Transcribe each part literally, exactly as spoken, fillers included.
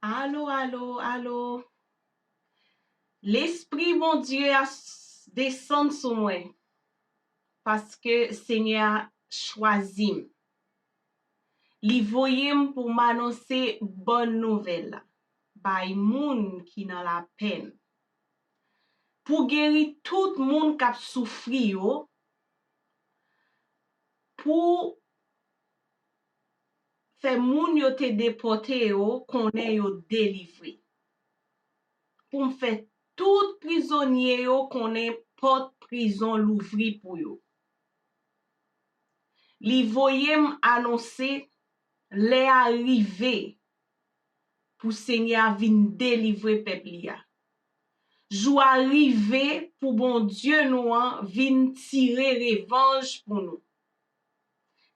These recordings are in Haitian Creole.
Alo, alo, alo. Lespri Bondye a s- desann sou mwen, paske Senyè a chwazi m. Li voye m pou m anonse bòn nouvèl la bay moun ki nan lapenn, pou geri tout moun k ap soufri yo, pou fè moun yo te depòte yo konnen yo delivre, pou m fè tout prizonye yo konnen pòt prizon louvri pou yo. Li voye m anonse lè a rive pou Senyè a vin delivre pèp li a. Jou a rive pou Bondye nou an vin tire revanj pou nou.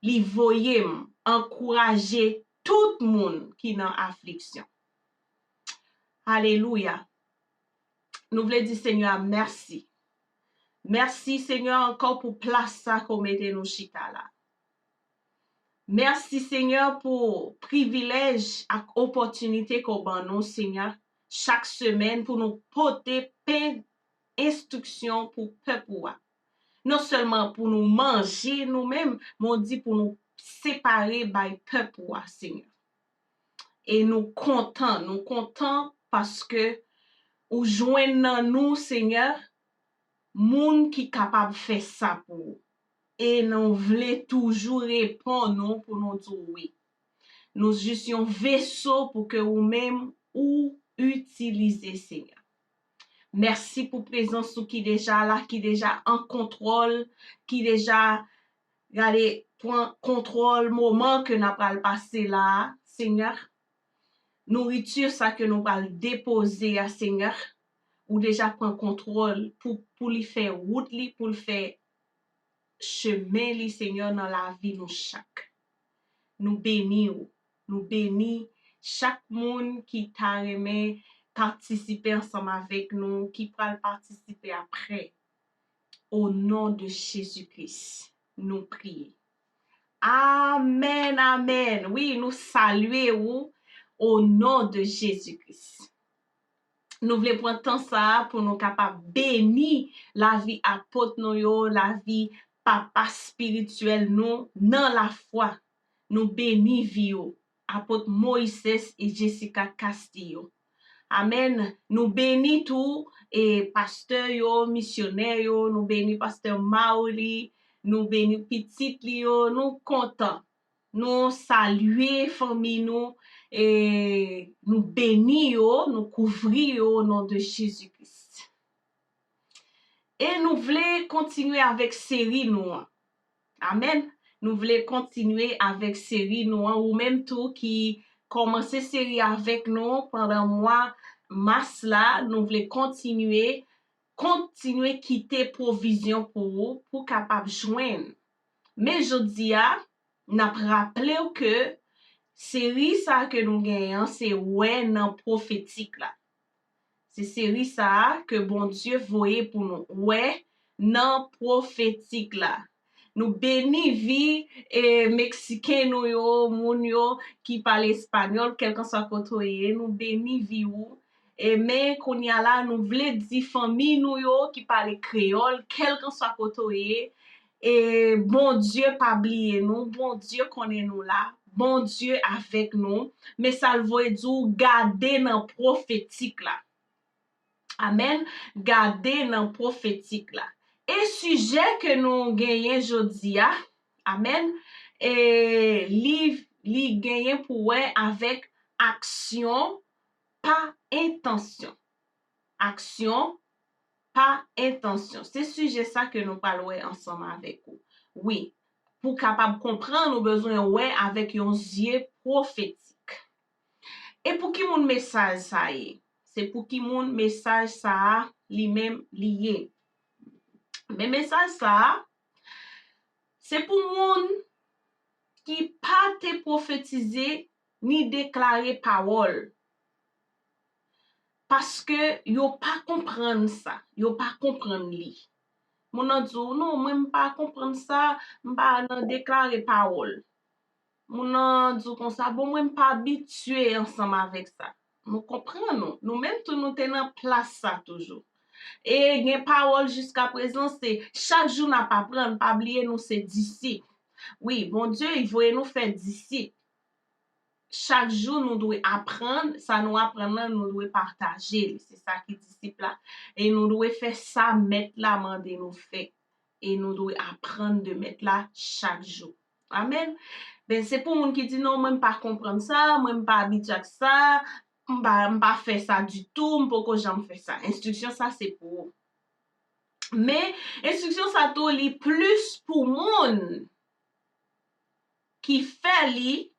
Li voye m ankouraje tout moun ki nan afliksyon. Alelouya. Nou vle di Senyè a mèsi. Mèsi Senyè ankò pou plas sa ke w mete nou chita la. Mèsi Senyè pou privilèj ak opòtinite ke w ban nou Senyè chak semèn pou nou pote pen enstriksyon pou pèp ou a. Non sèlman pou nou manje nou menm, men w di pou nou separe bay pèp ou a Senyè. E nou kontan, nou kontan paske ou jwenn nan nou Senyè moun ki kapab fè sa pou ou. E nou vle toujou reponn ou pou nou di w wi. Nou jis yon veso pou ke ou menm ou itilize Senyè. Mèsi pou prezans ou ki deja la, ki deja an kontwòl, ki deja gade pran kontwòl moman ke n ap pral pase la a Senyè. Nouriti sa ke nou pral depoze a Senyè, ou deja pran kontwòl pou, pou li fè wout li, pou l fè chemen li Senyè nan lavi nou chak. Nou beni w, nou beni chak moun ki ta renmen patisipe ansanm avèk nou, ki pral patisipe apre. O non de Jezi Kris, nou priye. Amèn, amèn. Wi, nou salye ou o non de Jezi Kris. Nou vle pran tan sa a pou nou kapab beni lavi apot nou yo, lavi papa espirityèl nou nan lafwa. Nou beni vi yo. Apot Moises e Jessica Castillo. Amèn. Nou beni tou e pastè yo, misyonè yo, nou beni pastè Mauli, nou beni pitit li yo, nou kontan. Nou salye fanmi nou e nou beni yo, nou kouvri yo o non de Jezi Kris. E nou vle kontinye avèk seri nou an. Amèn. Nou vle kontinye avèk seri nou an. Ou menm tou ki kòmanse seri avèk nou pandan mwa mas la, nou vle kontinye, kontinye kite pwovizyon pou ou, pou w kapab jwenn. Men jodi a, n ap raple w ke seri sa a ke nou genyen an, se Wè nan pwofetik la. Se seri sa a ke Bondye voye pou nou. Wè nan pwofetik la. Nou beni vi e, Meksiken nou yo, moun yo ki pale espanyòl, kèlkanswa kote w ye, nou beni vi ou. E, men kounye a la, nou vle di fanmi nou yo ki pale kreyòl, kèlkanswa kote w ye, e, Bondye pa bliye nou, Bondye konnen nou la, Bondye avèk nou. Men sa l voye di w, gade nan pwofetik la. Amèn. Gade nan pwofetik la. E sijè ke nou genyen jodi a, amèn, e li, li genyen pou wè avèk aksyon pa entansyon. Aksyon pa entansyon. Se sijè sa ke nou pral wè ansanm avèk ou. Wi, pou kapab konprann, ou bezwen wè avèk yon zye pwofetik. E pou ki moun mesaj sa ye? Se pou ki moun mesaj sa a li menm li ye? Men mesaj sa a, se pou moun ki pa te pwofetize ni deklare pawòl. Paske yo pa konprann sa, yo pa konprann li. Moun nan di w, "Non, mwen m pa konprann sa, m pa nan deklare pawòl." Moun nan di w konsa, "Bon, mwen m pa abitye ansanm avèk sa." Nou konprann nou. Nou menm tou nou te nan plas sa toujou. E gen pawòl jiskaprezan, se chak jou n ap aprann, pa bliye nou se disip. Wi, Bondye, li voye nou fè disip. Chak jou nou dwe aprann, sa nou aprann nan, nou dwe pataje li. Se sa ki disip la. E nou dwe fè sa mèt la mande nou fè. E nou dwe aprann de mèt la chak jou. Amèn. Ben, se pou moun ki di, "Non, mwen m pa konprann sa, mwen m pa abitye ak sa, m pa, m pa fè sa ditou, m poko janm fè sa." Enstriksyon sa se pou ou. Men, enstriksyon sa tou, li plis pou moun ki fè li,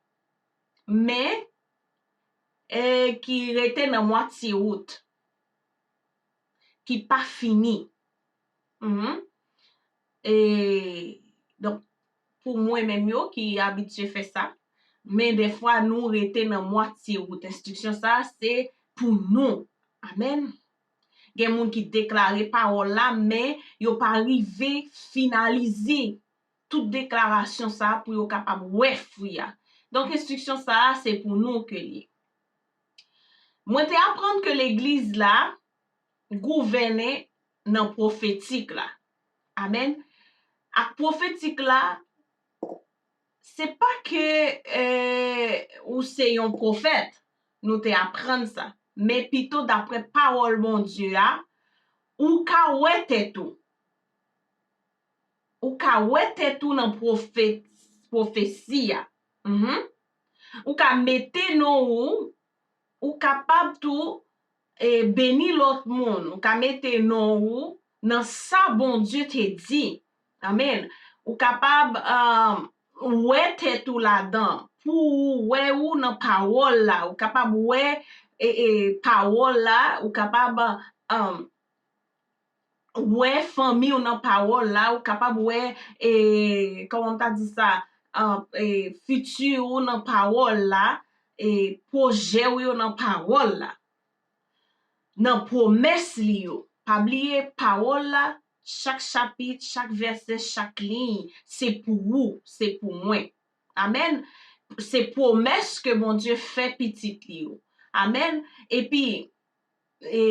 men, e, ki rete nan mwatye wout, ki pa fini. Mhm. E, donk, pou mwen menm yo ki abitye fè sa, men defwa nou rete nan mwatye wout. Enstriksyon sa a, se pou nou. Amèn. Gen moun ki deklare pawòl la, men yo pa rive finalize tout deklarasyon sa a pou yo kapab wè fwi a. Donk, enstriksyon sa a, se pou nou ke l ye. Mwen te aprann ke legliz la gouvène nan pwofetik la. Amèn. Ak pwofetik la, se pa ke, eh, ou se yon pwofèt, nou te aprann sa, men pito daprè pawòl Bondye a, ou ka wè tèt ou. Ou ka wè tèt ou nan pwofe-, pwofesi a. Mhm. Ou ka mete non ou, ou kapab tou, e, beni lòt moun. Ou ka mete non ou nan sa Bondye te di. Amèn. Ou kapab, um, wè tèt ou ladan. Pou ou wè ou nan pawòl la. Ou kapab wè, e, e, pawòl la. Ou kapab, um, wè fanmi w nan pawòl la, ou kapab wè, e, kòman m ta di sa, an, e, fiti w nan pawòl la, e, pwojè w yo nan pawòl la, nan pwomès li yo. Pa bliye, pawòl la, chak chapit, chak vèsè, chak liy, se pou ou, se pou mwen. Amèn. Se pwomès ke Bondye fè pitit li yo. Amèn. Epi, e,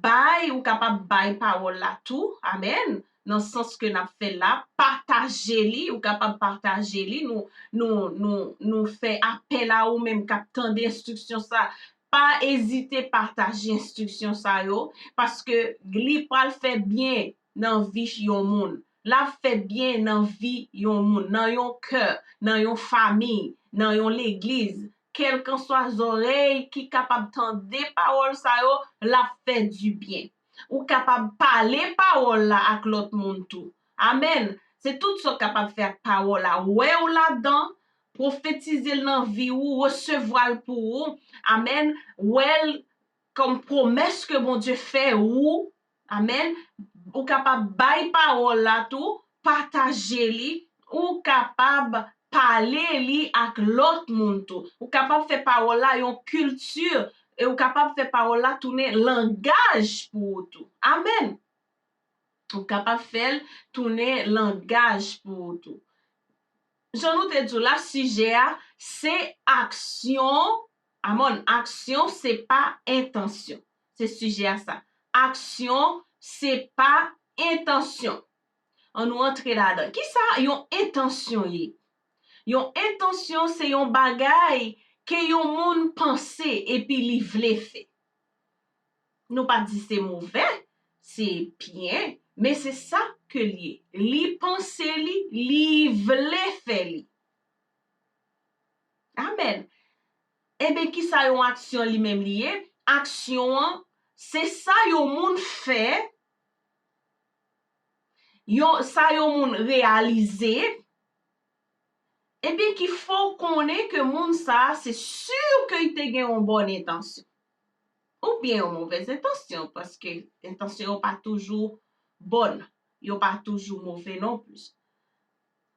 bay, ou kapab bay pawòl la tou. Amèn. Nan sans ke n ap fè la, pataje li, ou kapab pataje li. Nou, nou, nou, nou fè apèl a ou menm k ap tande enstriksyon sa. Pa ezite pataje enstriksyon sa yo, paske li pral fè byen nan vi yon moun. L ap fè byen nan vi yon moun, nan yon kè, nan yon fanmi, nan yon legliz. Kèlkanswa zòrèy ki kapab tande pawòl sa yo, l ap fè dibyen. Ou kapab pale pawòl la ak lòt moun tou. Amèn. Se tout sa w kapab fè ak pawòl la. Wè w ladan, pwofetize l nan vi w, resevwa l pou ou. Amèn. Wè l kòm pwomès ke Bondye fè ou. Amèn. Ou kapab bay pawòl la tou, pataje li, ou kapab pale li ak lòt moun tou. Ou kapab fè pawòl la yon kilti, e ou kapab fè pawòl la tounen langaj pou ou tou. Amèn. Ou kapab fè l tounen langaj pou ou tou. Jan nou te di w la, sijè a, se aksyon. Amèn, aksyon, se pa entansyon. Se sijè a sa. Aksyon, se pa entansyon. Ann nou antre ladan. Kisa yon entansyon ye? Yon entansyon, se yon bagay ke yon moun panse epi li vle fè. Nou pa di se movè, se byen, men se sa ke l ye. Li panse li, li vle fè li. Amèn. Ebyen, kisa yon aksyon li menm li ye? Aksyon an, se sa yon moun fè, yon, sa yon moun reyalize, ebyen, ki fè w konnen ke moun sa a, se si ke li te gen yon bòn entansyon. Oubyen yon movèz entansyon, paske entansyon yo pa toujou bòn, yo pa toujou move non plis.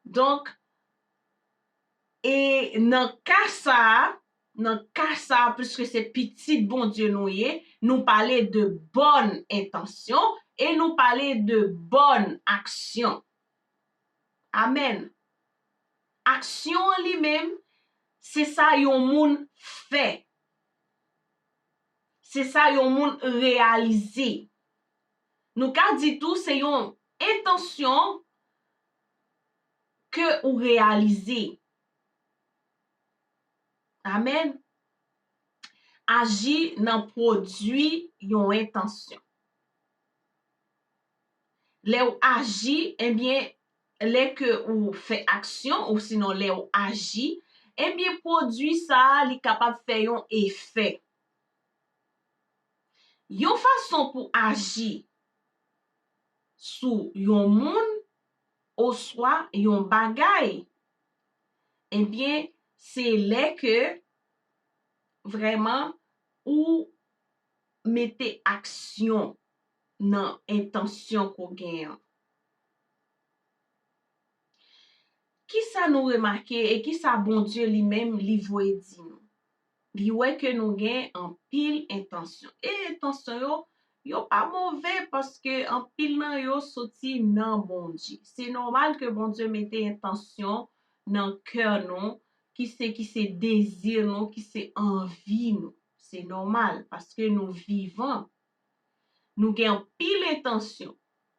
Donk, e nan ka sa a, nan ka sa a, piske se pitit Bondye nou ye, nou pale de bòn entansyon e nou pale de bòn aksyon. Amèn. Aksyon an li menm, se sa yon moun fè. Se sa yon moun reyalize. Nou ka di tou se yon entansyon ke ou reyalize. Amèn. Aji nan pwodui yon entansyon. Lè w aji, ebyen, lè ke ou fè aksyon, ou sinon lè w aji, ebyen, pwodui sa a, li kapab fè yon efè. Yon fason pou aji sou yon moun oswa yon bagay, ebyen, se lè ke vrèman ou mete aksyon nan entansyon ke w genyen an. Kisa nou remake e kisa Bondye li menm li voye di nou? Li wè ke nou gen anpil entansyon. E entansyon yo, yo pa move paske anpil nan yo soti nan Bondye. Se nòmal ke Bondye mete entansyon nan kè nou, ki se, ki se dezi nou, ki se anvi nou. Se nòmal paske nou vivan. Nou gen anpil entansyon.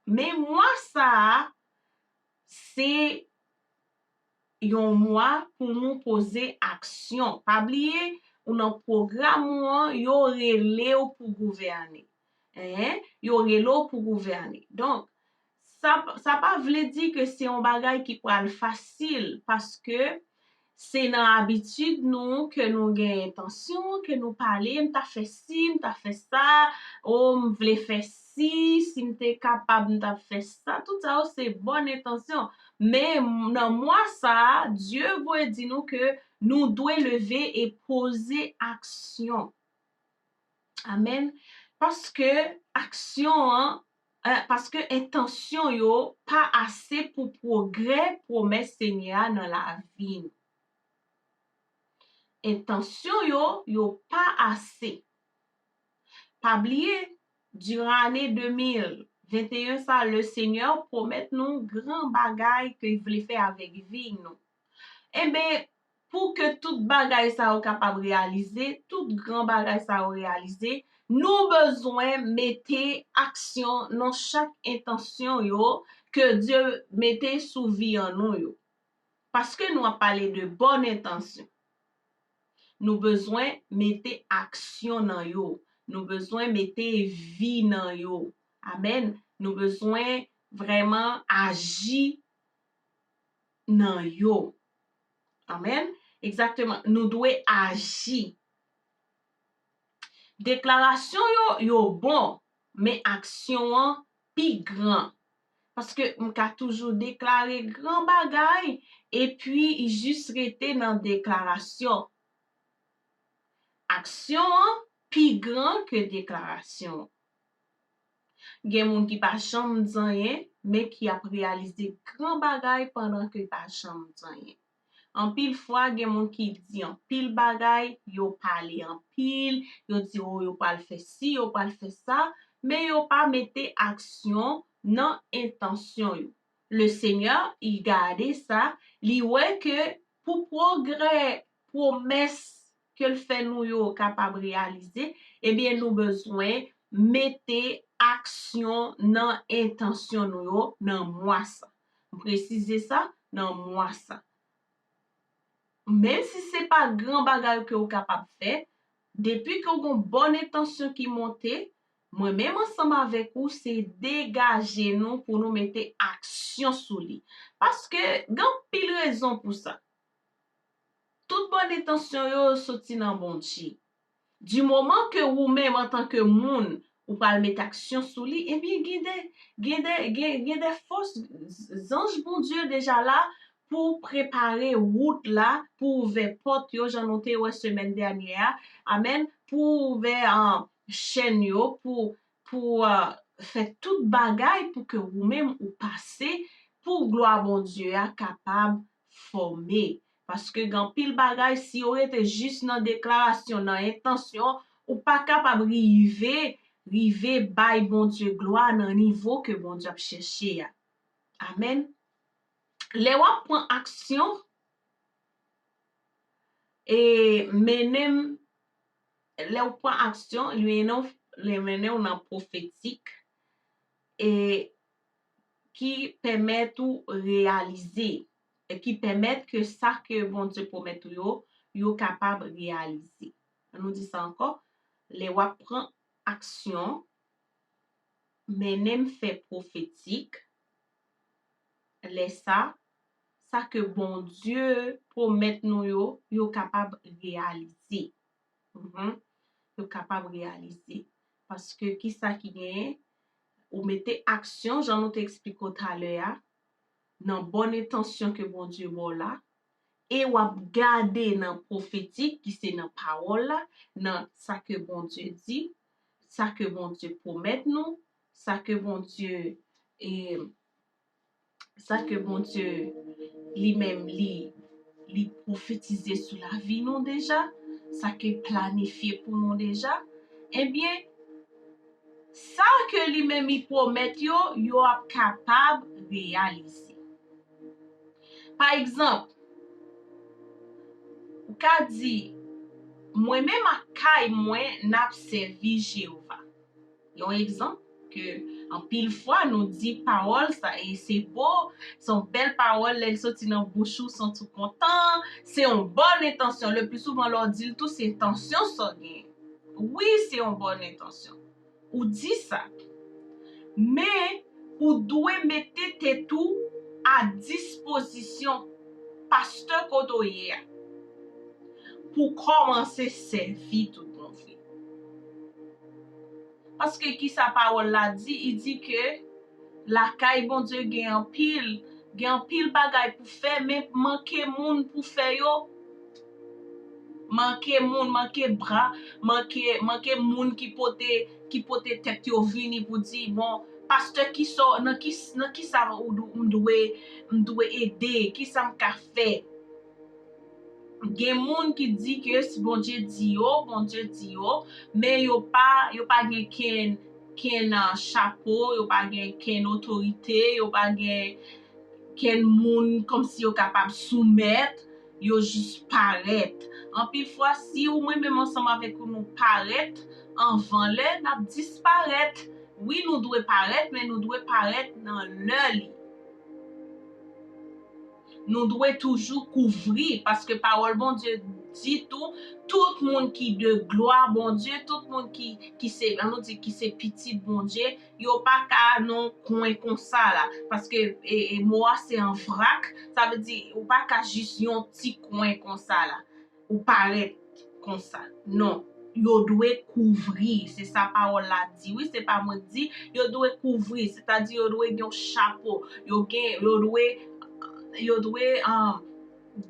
Men mwa sa a, se yon mwa pou nou poze aksyon. Pa bliye, ou nan pwogram ou an, yo rele w pou gouvène. Hein? Yo rele w pou gouvène. Donk, sa, sa pa vle di ke se yon bagay ki pral fasil, paske se nan abitid nou ke nou gen entansyon, ke nou pale, "M ta fè si, m ta fè sa, o, m vle fè si, si m te kapab, m ta fè sa." Tout sa yo se bòn entansyon. Men nan mwa sa a, Dye voye di nou ke nou dwe leve e poze aksyon. Amèn. Paske aksyon an, eh, paske entansyon yo pa ase pou pwogrè pwomès Senyè a nan lavi nou. Entansyon yo, yo pa ase. Pa bliye, diran ane de mil venteyen sa, le Senyè pwomèt nou gran bagay ke l vle fè avèk vi nou. Enben, pou ke tout bagay sa yo kapab reyalize, tout gran bagay sa yo reyalize, nou bezwen mete aksyon nan chak entansyon yo ke Dye mete sou vi an nou yo. Paske nou ap pale de bòn entansyon. Nou bezwen mete aksyon nan yo. Nou bezwen mete vi nan yo. Amèn. Nou bezwen vrèman aji nan yo. Amèn. Egzakteman. Nou dwe aji. Deklarasyon yo, yo bon, men aksyon an pi gran. Paske m ka toujou deklare gran bagay, epi jis rete nan deklarasyon. Aksyon an pi gran ke deklarasyon an. Gen moun ki pa janm di anyen, men ki ap reyalize gran bagay pandan ke pa janm di anyen. Anpil fwa, gen moun ki di anpil bagay, yo pale anpil, yo di, "O, yo pral fè si, yo pral fè sa," men yo pa mete aksyon nan entansyon yo. Le Senyè, li gade sa, li wè ke pou pwogrè pwomès ke l fè nou yo kapab reyalize, ebyen, nou bezwen mete aksyon nan entansyon nou yo nan mwa sa. M presize sa, nan mwa sa. Menm si se pa gran bagay ke w kapab fè, depi ke w gen bòn entansyon ki monte, mwen menm ansanm avèk ou, se degaje nou pou nou mete aksyon sou li. Paske gen anpil rezon pou sa. Tout bòn entansyon yo soti nan Bondye. Di moman ke ou menm antanke moun, ou pral mete aksyon sou li, ebyen gen de, gen de, gen, gen de fòs, zanj Bondye deja la pou prepare wout la, pou ouvè pòt yo, jan nou te wè semèn dènyè a. Amèn. Pou ouvè, ah, chèn yo, pou, pou, ah, fè tout bagay pou ke ou menm ou pase, pou glwa Bondye a kapab fòme. Paske gen anpil bagay, si yo rete jis nan deklarasyon, nan entansyon, ou pa kapab rive, rive bay Bondye glwa nan nivo ke Bondye ap chèche a. Amèn. Lè w ap pran aksyon, e mennen m lè w pran aksyon, li mennen w, li mennen w nan pwofetik, e ki pèmèt ou reyalize, e ki pèmèt ke sa ke Bondye pwomèt ou yo, yo kapab reyalize. An nou di sa ankò, lè w ap pran aksyon, mennen m fè pwofetik, lè sa, sa ke Bondye pwomèt nou yo, yo kapab reyalize. Mhm. Yo kapab reyalize. Paske kisa ki genyen? Ou mete aksyon, jan nou te eksplike w talè a, nan bòn entansyon ke Bondye ba w la, e w ap gade nan pwofetik, ki se nan pawòl la, nan sa ke Bondye di, sa ke Bondye pwomèt nou, sa ke Bondye, e, sa ke Bondye li menm li, li pwofetize sou lavi nou deja, sa ke planifye pou nou deja, ebyen, sa ke li menm li pwomèt yo, yo ap kapab reyalize. Pa egzanp, ou ka di, mwen menm ak kay mwen, n ap sèvi Jewova. Yon egzanp, ke anpil fwa nou di pawòl sa, e se bo, se yon bèl pawòl, lè l soti nan bouch ou, w santi w kontan, se yon bòn entansyon. Le pli souvan, lè w di l tou, se entansyon sa w genyen. Wi, se yon bòn entansyon. Ou di sa. Men, ou dwe mete tèt ou a dispozisyon pastè kote w ye a pou w kòmanse sèvi tout bon vre. Paske kisa pawòl la di? Li di ke lakay Bondye gen anpil, gen anpil bagay pou fè, men manke moun pou fè yo. Manke moun, manke bra, manke, manke moun ki pote, ki pote tèt yo vini pou di, bon, pastè, kisa, nan ki, nan kisa ou dou-, m dwe, m dwe ede, kisa m ka fè? Gen moun ki di ke si Bondye di yo, Bondye di yo, men yo pa, yo pa gen kenn, kenn, ah, chapo, yo pa gen kenn otorite, yo pa gen kenn moun kòmsi yo kapab soumèt, yo jis parèt. Anpil fwa, si ou mwen menm ansanm avèk ou, nou parèt anvan lè, n ap disparèt. Wi, nou dwe parèt, men nou dwe parèt nan lè li. Nou dwe toujou kouvri, paske pawòl Bondye di tou, tout moun ki de glwa Bondye, tout moun ki, ki se, ann nou di, ki se pitit Bondye, yo pa ka nan kwen konsa la. Paske, e, e, mo a se an vrak, sa vle di, ou pa ka jis yon ti kwen konsa la. Ou parèt konsa. Non, yo dwe kouvri. Se sa pawòl la di. Wi, se pa mwen k di. Yo dwe kouvri. Sètadi yo dwe gen yon chapo. Yo gen, yo dwe, yo dwe, um,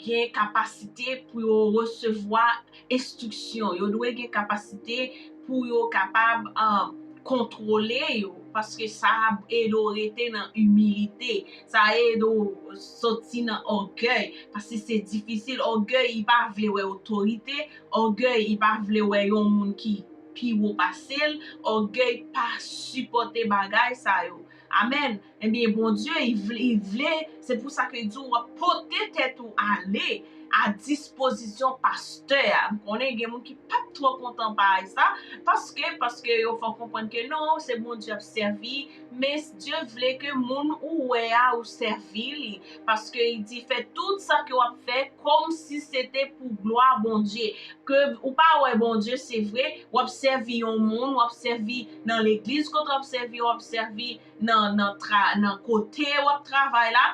gen kapasite pou yo resevwa enstriksyon. Yo dwe gen kapasite pou yo kapab, um, kontwole yo, paske sa ap ede w rete nan imilite. Sa ede w soti nan ògèy, paske se difisil. Ògèy, li pa vle wè otorite. Ògèy, li pa vle wè yon moun ki pi wo pase l. Ògèy pa sipòte bagay sa yo. Amèn. Ebyen, Bondye, li vle, li vle, se pou sa ke li di w ap pote tèt ou ale a dispozisyon pastè a. M konnen gen moun ki p ap twò kontan parèy sa, paske, paske yo fè w konprann ke non, se Bondye ap sèvi, men Dye vle ke moun ou wè a ou sèvi li, paske li di fè tout sa ke w ap fè kòmsi se te pou glwa Bondye. Ke ou pa wè Bondye, se vre, w ap sèvi yon moun, w ap sèvi nan legliz kote w ap sèvi, w ap sèvi nan, nan tra-, nan kote w ap travay la.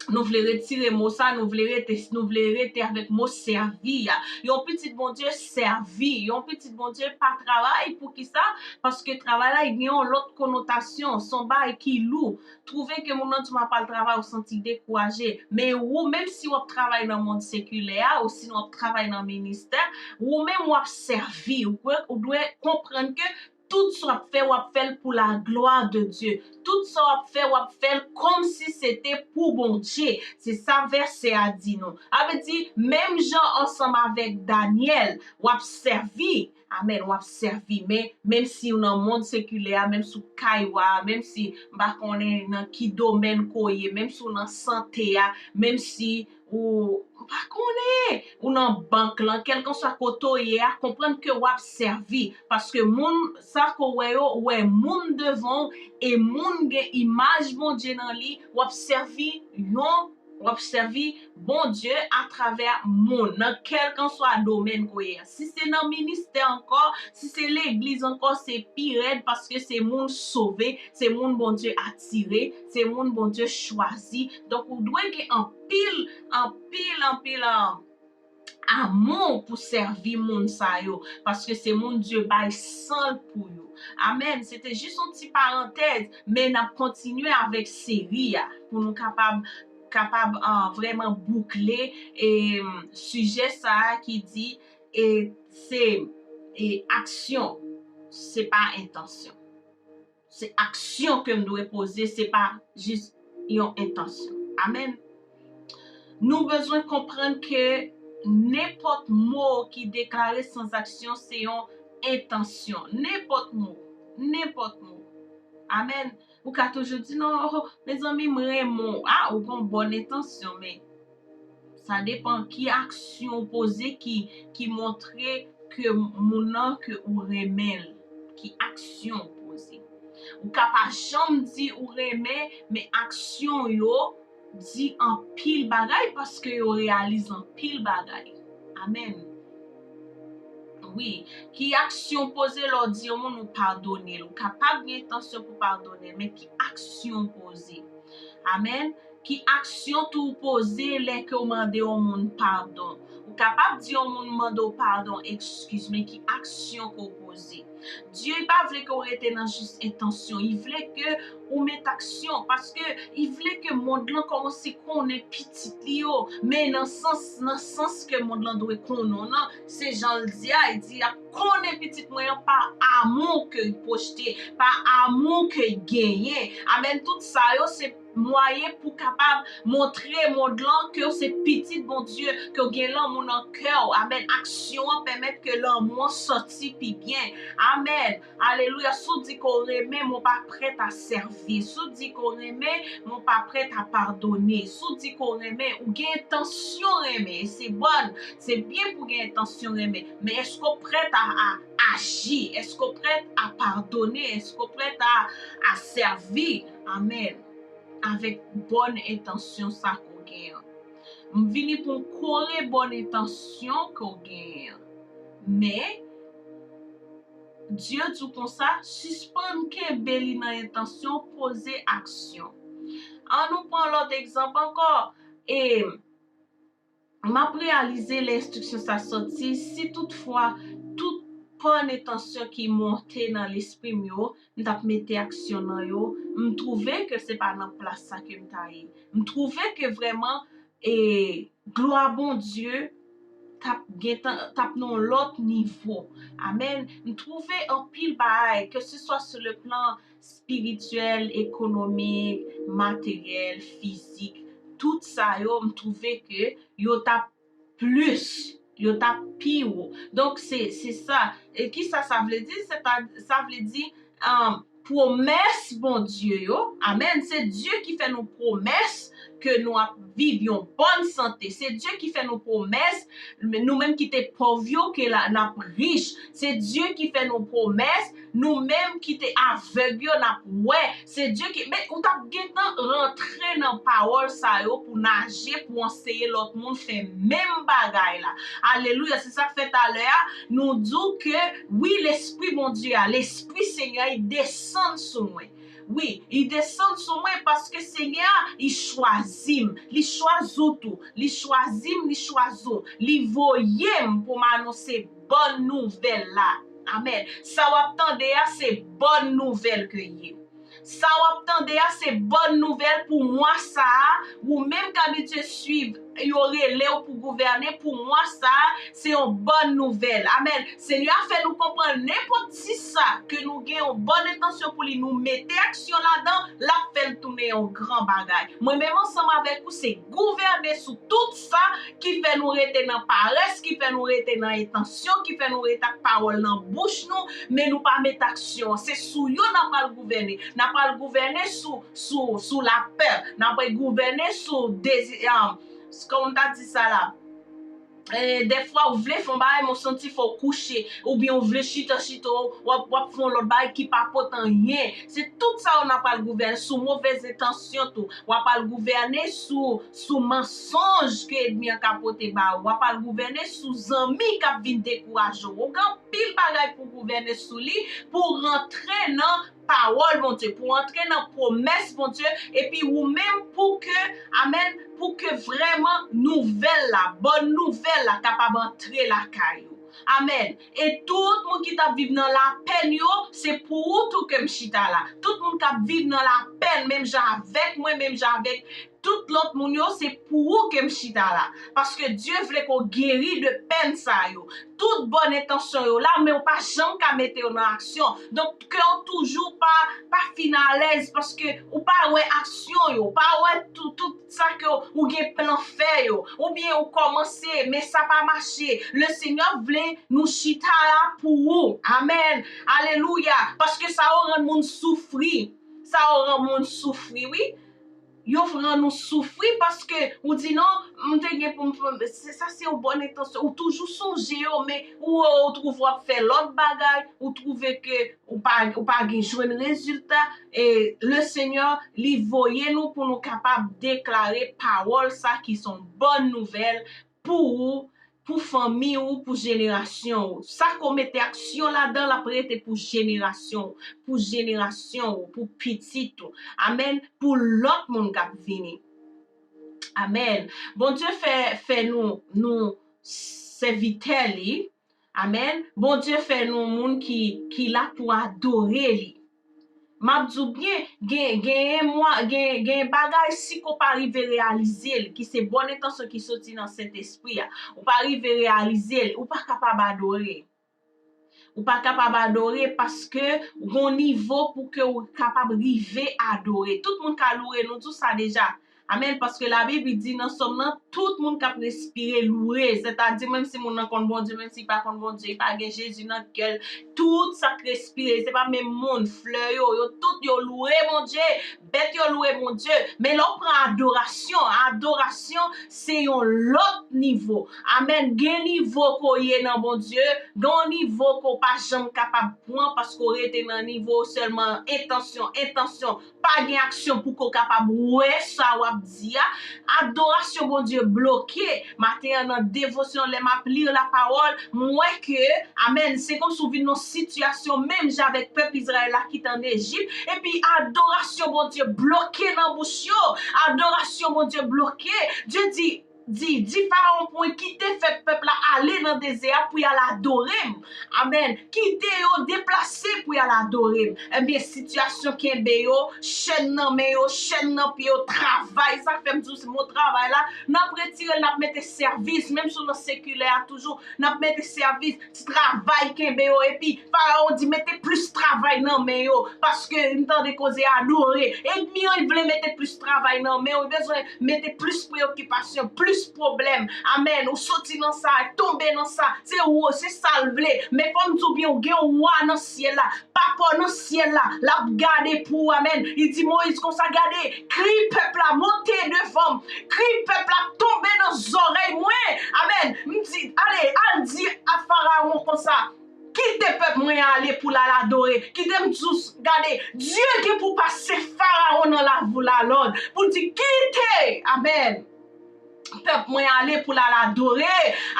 Nou vle retire mo sa, nou vle rete, nou vle rete avèk mo sèvi a. Yon pitit Bondye sèvi, yon pitit Bondye pa travay. Poukisa? Paske travay la, li gen yon lòt konotasyon, se yon bagay ki lou. Twouve ke moun nan di w m ap al travay, ou santi dekouraje. Men ou menm, si w ap travay nan mond sekilè a, ou sinon w ap travay nan ministè, ou menm w ap sèvi. Ou dwe, ou dwe konprann ke tout sa w ap fè, w ap fè l pou la glwa de Dye. Tout sa w ap fè, w ap fè l kòmsi se te pou Bondye. Se sa vèsè a di nou. Sa vle di, menm jan ansanm avèk Danyèl, w ap sèvi, Amèn, w ap sèvi. Men, menm si w nan mond sekilè a, menm si w kay wa a, menm si m pa konnen nan ki domèn ke w ye, menm si w nan sante a, menm si ou, m pa konnen, ou nan bank lan, kèlkanswa kote w ye a, konprann ke w ap sèvi. Paske moun sa ke w wè yo, ou wè moun devan w, e moun gen imaj Bondye nan li, w ap sèvi yon w ap sèvi Bondye atravè moun, nan kèlkanswa domèn ke w ye a. Si se nan ministè ankò, si se legliz ankò, se pi rèd paske se moun sove, se moun Bondye atire, se moun Bondye chwazi. Donk, ou dwe gen anpil, anpil, anpil, ah, amou pou sèvi moun sa yo, paske se moun Dye bay san l pou yo. Amèn. Se te jis yon ti parantèz, men n ap kontinye avèk seri a pou nou kapab, kapab, ah, vrèman boukle, e, sijè sa a ki di, e, se, e, aksyon, se pa entansyon. Se aksyon ke m dwe poze, se pa jis yon entansyon. Amèn. Nou bezwen konprann ke nenpòt mo ki deklare san aksyon se yon entansyon. Nenpòt mo. Nenpòt mo. Amèn. Ou ka toujou di, "Non, oh, mezanmi, m renmen w." Ah, ou gen yon bòn entansyon, men sa depann ki aksyon w poze ki, ki montre ke moun nan, ke ou renmen l. Ki aksyon w poze. Ou ka pa janm di ou renmen, men aksyon yo di anpil bagay paske yo reyalize anpil bagay. Amèn. Wi, ki aksyon w poze lè w di yon moun ou padone l? Ou kapab gen entansyon pou padone l, men ki aksyon w poze? Amèn. Ki aksyon tou w poze lè ke w mande yon moun padon? Ou kapab di yon moun mande w padon, excuse, men ki aksyon ke w poze? Dye pa vle ke w rete nan jis entansyon. Li vle ke ou met aksyon, paske li vle ke mond lan kòmanse konnen pitit li yo. Men nan sans, nan sans ke mond lan dwe konnen w nan, se jan l di a, li di, "Y ap konnen pitit mwen an pa amou ke l pwojte, pa amou ke l genyen." Amèn. Tout sa yo, se mwayen pou kapab montre mond lan ke w se pitit Bondye, ke w gen lanmou nan kè w. Amèn. Aksyon an pèmèt ke lanmou an sòti pi byen. Amèn. Alelouya. Si w di ke w renmen, men w pa prèt a sèvi. Si w di ke w renmen, men w pa prèt a padone. Si w di ke w renmen, ou gen entansyon renmen. E se bòn, se byen pou w gen entansyon renmen. Men èske w prèt a, a aji? Èske w prèt a padone? Èske w prèt a, a sèvi? Amèn. Avèk bòn entansyon sa ke w gen an. M vini pou m kore bòn entansyon ke w genyen an. Men, Dye di w konsa, sispann kenbe li nan entansyon, poze aksyon. An nou pran lòt egzanp ankò. E m ap reyalize lè enstriksyon sa sòti, si toutfwa tout bòn entansyon ki monte nan lespri m yo, m t ap mete aksyon nan yo, m twouve ke se pa nan plas sa ke m ta ye. M twouve ke vrèman, e, glwa Bondye t ap gentan, t ap nan yon lòt nivo. Amèn. M twouve anpil bagay, ke se swa sou le plan espirityèl, ekonomik, materyèl, fizik, tout sa yo, m twouve ke yo t ap plis, yo t ap pi wo. Donk, se, se sa. E kisa sa vle di? Se ta, sa vle di, um, pwomès Bondye yo, amèn, se Dye ki fè nou pwomès ke nou ap viv yon bòn sante. Se Dye ki fè nou pwomès, nou menm ki te pòv yo, ke la, n ap rich. Se Dye ki fè nou pwomès, nou menm ki te avèg yo, n ap wè. Se Dye ki, men ou t ap gentan rantre nan pawòl sa yo pou naje, pou anseye lòt moun fè menm bagay la. Alelouya, se sa k fè talè a, nou di w ke, wi, Lespri Bondye a, Lespri Senyè a, li desann sou mwen. Wi, li desann sou mwen paske Senyè a, li chwazi m, li chwazi w tou, li chwazi m, li chwazi w, li voye m pou m anonse bòn nouvèl la. Amèn. Sa w ap tande a, se bòn nouvèl ke l ye. Sa w ap tande a, se bòn nouvèl pou mwa sa a, ou menm k abitye swiv yo rele w pou gouvène pou mwa sa a, se yon bòn nouvèl. Amèn. Senyè a fè nou konprann nenpòt ti sa ke nou gen yon bòn entansyon pou li, nou mete aksyon ladan, l ap fè l tounen yon gran bagay. Mwen menm ansanm avèk ou, se gouvène sou tout sa ki fè nou rete nan parès, ki fè nou rete nan entansyon, ki fè nou rete ak pawòl nan bouch nou, men nou pa met aksyon. Se sou yo n ap al gouvène. N ap al gouvène sou, sou, sou lapè. N ap al gouvène sou dezi-, um, kòman m ta di sa la? E, dèfwa ou vle fè yon bagay, men ou santi fò w kouche, oubyen ou vle chita, chita, w ap, w ap fè yon lòt bagay ki pa pote anyen. Se tout sa yo n ap al gouvène sou movèz entansyon tou. W ap al gouvène sou, sou mansonj ke ènmi an ka pote ba ou. W ap al gouvène sou zanmi k ap vin dekouraje w. Ou gen anpil bagay pou gouvène sou li, pou w rantre nan pawòl Bondye, pou w antre nan pwomès Bondye, epi ou menm pou ke, amèn, pou ke vrèman nouvèl la, bòn nouvèl la kapab antre lakay ou. Amèn. E tout moun ki t ap viv nan lapenn yo, se pou ou tou ke m chita la. Tout moun k ap viv nan lapenn, menm jan avèk mwen, menm jan avèk tout lòt moun yo, se pou ou ke m chita la. Paske Dye vle ke w geri de pèn sa yo. Tout bòn entansyon yo la, men w pa janm ka mete yo nan aksyon. Donk, ke w toujou pa, pa fin alèz, paske ou pa wè aksyon yo, ou pa wè tout, tout sa ke w gen plan fè yo, oubyen ou kòmanse, men sa pa mache. Le Senyè vle nou chita la pou ou. Amèn. Alelouya. Paske sa yo rann moun soufri. Sa yo rann moun soufri, wi. Yo rann nou soufri paske ou di, "Non, m te gen pou m fè, se, sa se yon bòn entansyon." Ou toujou sonje yo, men ou, ou twouve w ap fè lòt bagay, ou twouve ke ou pa, ou pa gen jwenn rezilta. E le Senyè, li voye nou pou nou kapab deklare pawòl sa ki se yon bòn nouvèl pou ou, pou fanmi ou, pou jenerasyon ou. Sa ke w mete aksyon ladan l ap rete pou jenerasyon ou, pou jenerasyon ou, pou pitit ou. Amèn. Pou lòt moun k ap vini. Amèn. Bondye fè, fè nou, nou sèvitè li. Amèn. Bondye fè nou moun ki, ki la pou adore li. M ap di w byen, gen, gen, mwa, gen, gen bagay, si ke w pa rive reyalize l, ki se bòn entansyon ki soti nan Sentespri a, ou pa rive reyalize l, ou pa kapab adore. Ou pa kapab adore paske gon nivo pou ke w kapab rive adore. Tout moun ka loure, nou di w sa deja. Amèn, paske Labib li di nan Sòm nan, tout moun k ap respire loure. Sètadi, menm si moun nan konn Bondye, menm si li pa konn Bondye, li pa gen Jezi nan kè l, tout sa k respire, se pa menm moun, flè yo, yo tout yo loure Bondye, bèt yo loure Bondye. Men lè w pran adorasyon, adorasyon se yon lòt nivo. Amèn. Gen nivo ke w ye nan Bondye, gen yon nivo ke w pa janm kapab pran paske w rete nan nivo sèlman entansyon, entansyon. Pa gen aksyon pou ke w kapab wè sa w ap di a. Adorasyon Bondye bloke. Maten an nan devosyon, lè m ap li lapawòl, m wè ke, amèn, se kòmsi w vin nan sitiyasyon menm jan avèk pèp Izrayèl la ki t ann Ejip, epi adorasyon Bondye bloke nan bouch yo. Adorasyon Bondye bloke. Dye di, di, di Farawon pou mwen kite fè pèp la ale nan dezè a pou y al adore m. Amèn. Kite yo deplase pou y al adore m. Ebyen, sitiyasyon kenbe yo, chèn nan men yo, chèn nan pye yo, travay. Sa fè m di w se mo travay la, n ap retire l, n ap mete sèvis. Menm si w nan sekilè a toujou, n ap mete sèvis. Ti travay kenbe yo. Epi, Farawon di, "Mete plis travay nan men yo." Paske m tande koze adore. Ènmi an, li vle mete plis travay nan men yo. Li bezwen mete plis preyokipasyon, plis pwoblèm. Amèn. Ou soti nan sa, tonbe nan sa. Se ou, se sa l vle. Men fò m di w byen, ou gen yon wa nan syèl la. Papa w nan syèl la, l ap gade pou ou. Amèn. Li di Moyiz konsa, "Gade, kri pèp la, monte devan m. Kri pèp la, tonbe nan zòrèy mwen." Amèn. M di, "Ale, al di a Farawon konsa, kite pèp mwen ale pou l al adore." Kite m di w, gade, Dye gen pou pase Farawon nan lavil la lòd, pou l di, "Kite." Amèn. Pèp mwen ale pou l al adore.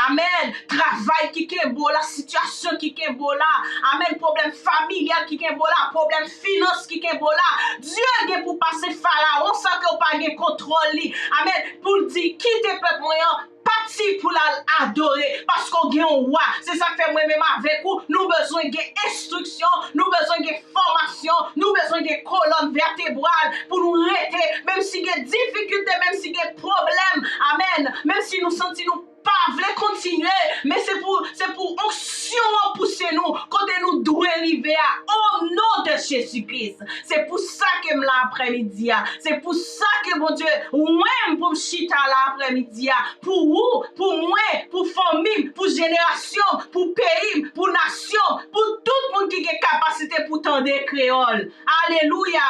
Amèn. Travay ki kenbe w la, sitiyasyon ki kenbe w la. Amèn. Pwoblèm familyal ki kenbe w la, pwoblèm finans ki kenbe w la. Dye gen pou pase Farawon san ke w pa gen kontwòl li. Amèn. Pou l di, "Kite pèp mwen an, pati pou l al adore, paske w gen yon wa. Se sa k fè mwen menm avèk ou, nou bezwen gen enstriksyon, nou bezwen gen fòmasyon, nou bezwen gen kolòn vètebral pou nou rete, menm si gen difikilte, menm si gen pwoblèm, amèn, menm si nou santi nou pa vle kontinye, men se pou, se pou onksyon an pouse nou kote nou dwe rive a, o non de Jezi Kris. Se pou sa ke m la aprèmidi a. Se pou sa ke Bondye, mwen, pou m chita la aprèmidi a, pou ou, pou mwen, pou fanmi m, pou jenerasyon m, pou peyi m, pou nasyon m, pou tout moun ki gen kapasite pou tande kreyòl. Alelouya!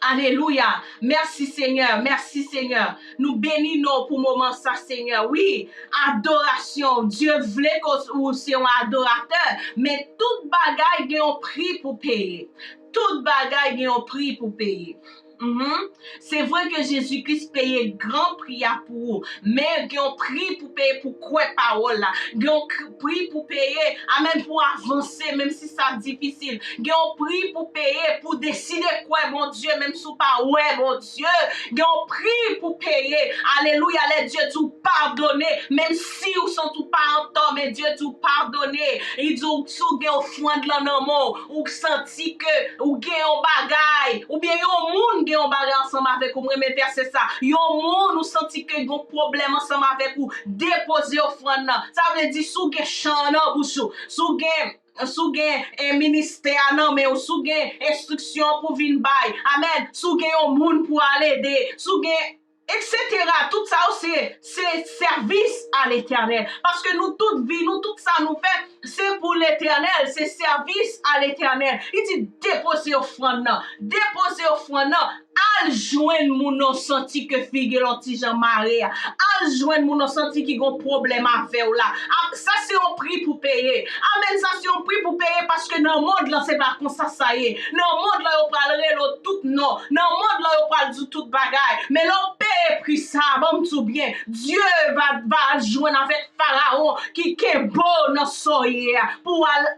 Alelouya! Mèsi, Senyè. Mèsi, Senyè. Nou beni non w pou moman sa, Senyè. Wi, adorasyon. Dye vle ke w se yon adoratè, men tout bagay gen yon pri pou peye. Tout bagay gen yon pri pou peye. Mhm. Se vre ke Jezi Kris peye gran pri a pou ou, men gen yon pri pou peye pou kwè pawòl la. Gen yon k-, pri pou peye, amèn, pou avanse, menm si sa difisil. Gen yon pri pou peye pou deside kwè Bondye, menm si w pa wè Bondye. Gen yon pri pou peye. Alelouya, lè Dye di w padone, menm si w santi w pa antò, men Dye di w padone. Li di w, si w gen ofrann lan nan men w, ou santi ke ou gen yon bagay, oubyen yon moun gen yon bagay ansanm avèk ou, m renmen vèsè sa. Yon moun ou santi ke gen yon pwoblèm ansanm avèk ou, depoze ofrann nan. Sa vle di, si w gen chan an nan bouch ou, si w gen, si w gen, eh, ministè a nan men w, si w gen enstriksyon pou vin bay, amèn, si w gen yon moun pou al ede, si w gen, etsetera. Tout sa yo se, se sèvis a Letènèl. Paske nou tout vi, nou tout sa nou fè, se pou Letènèl, se sèvis a Letènèl. Li di, depoze ofrann nan, depoze ofrann nan, al jwenn moun nan w santi ke figi l yon ti jan mare a, al jwenn moun nan w santi ki gen pwoblèm avè w la. A, sa se yon pri pou peye. Amèn, sa se yon pri pou peye, paske nan mond lan se pa konsa sa ye. Nan mond lan yo pral rele w tout non. Nan mond lan yo pral di w tout bagay. Men lè w peye pri sa, ban m di w byen, Dye va, va al jwenn avèk Farawon ki kenbe w nan sa w ye a pou w al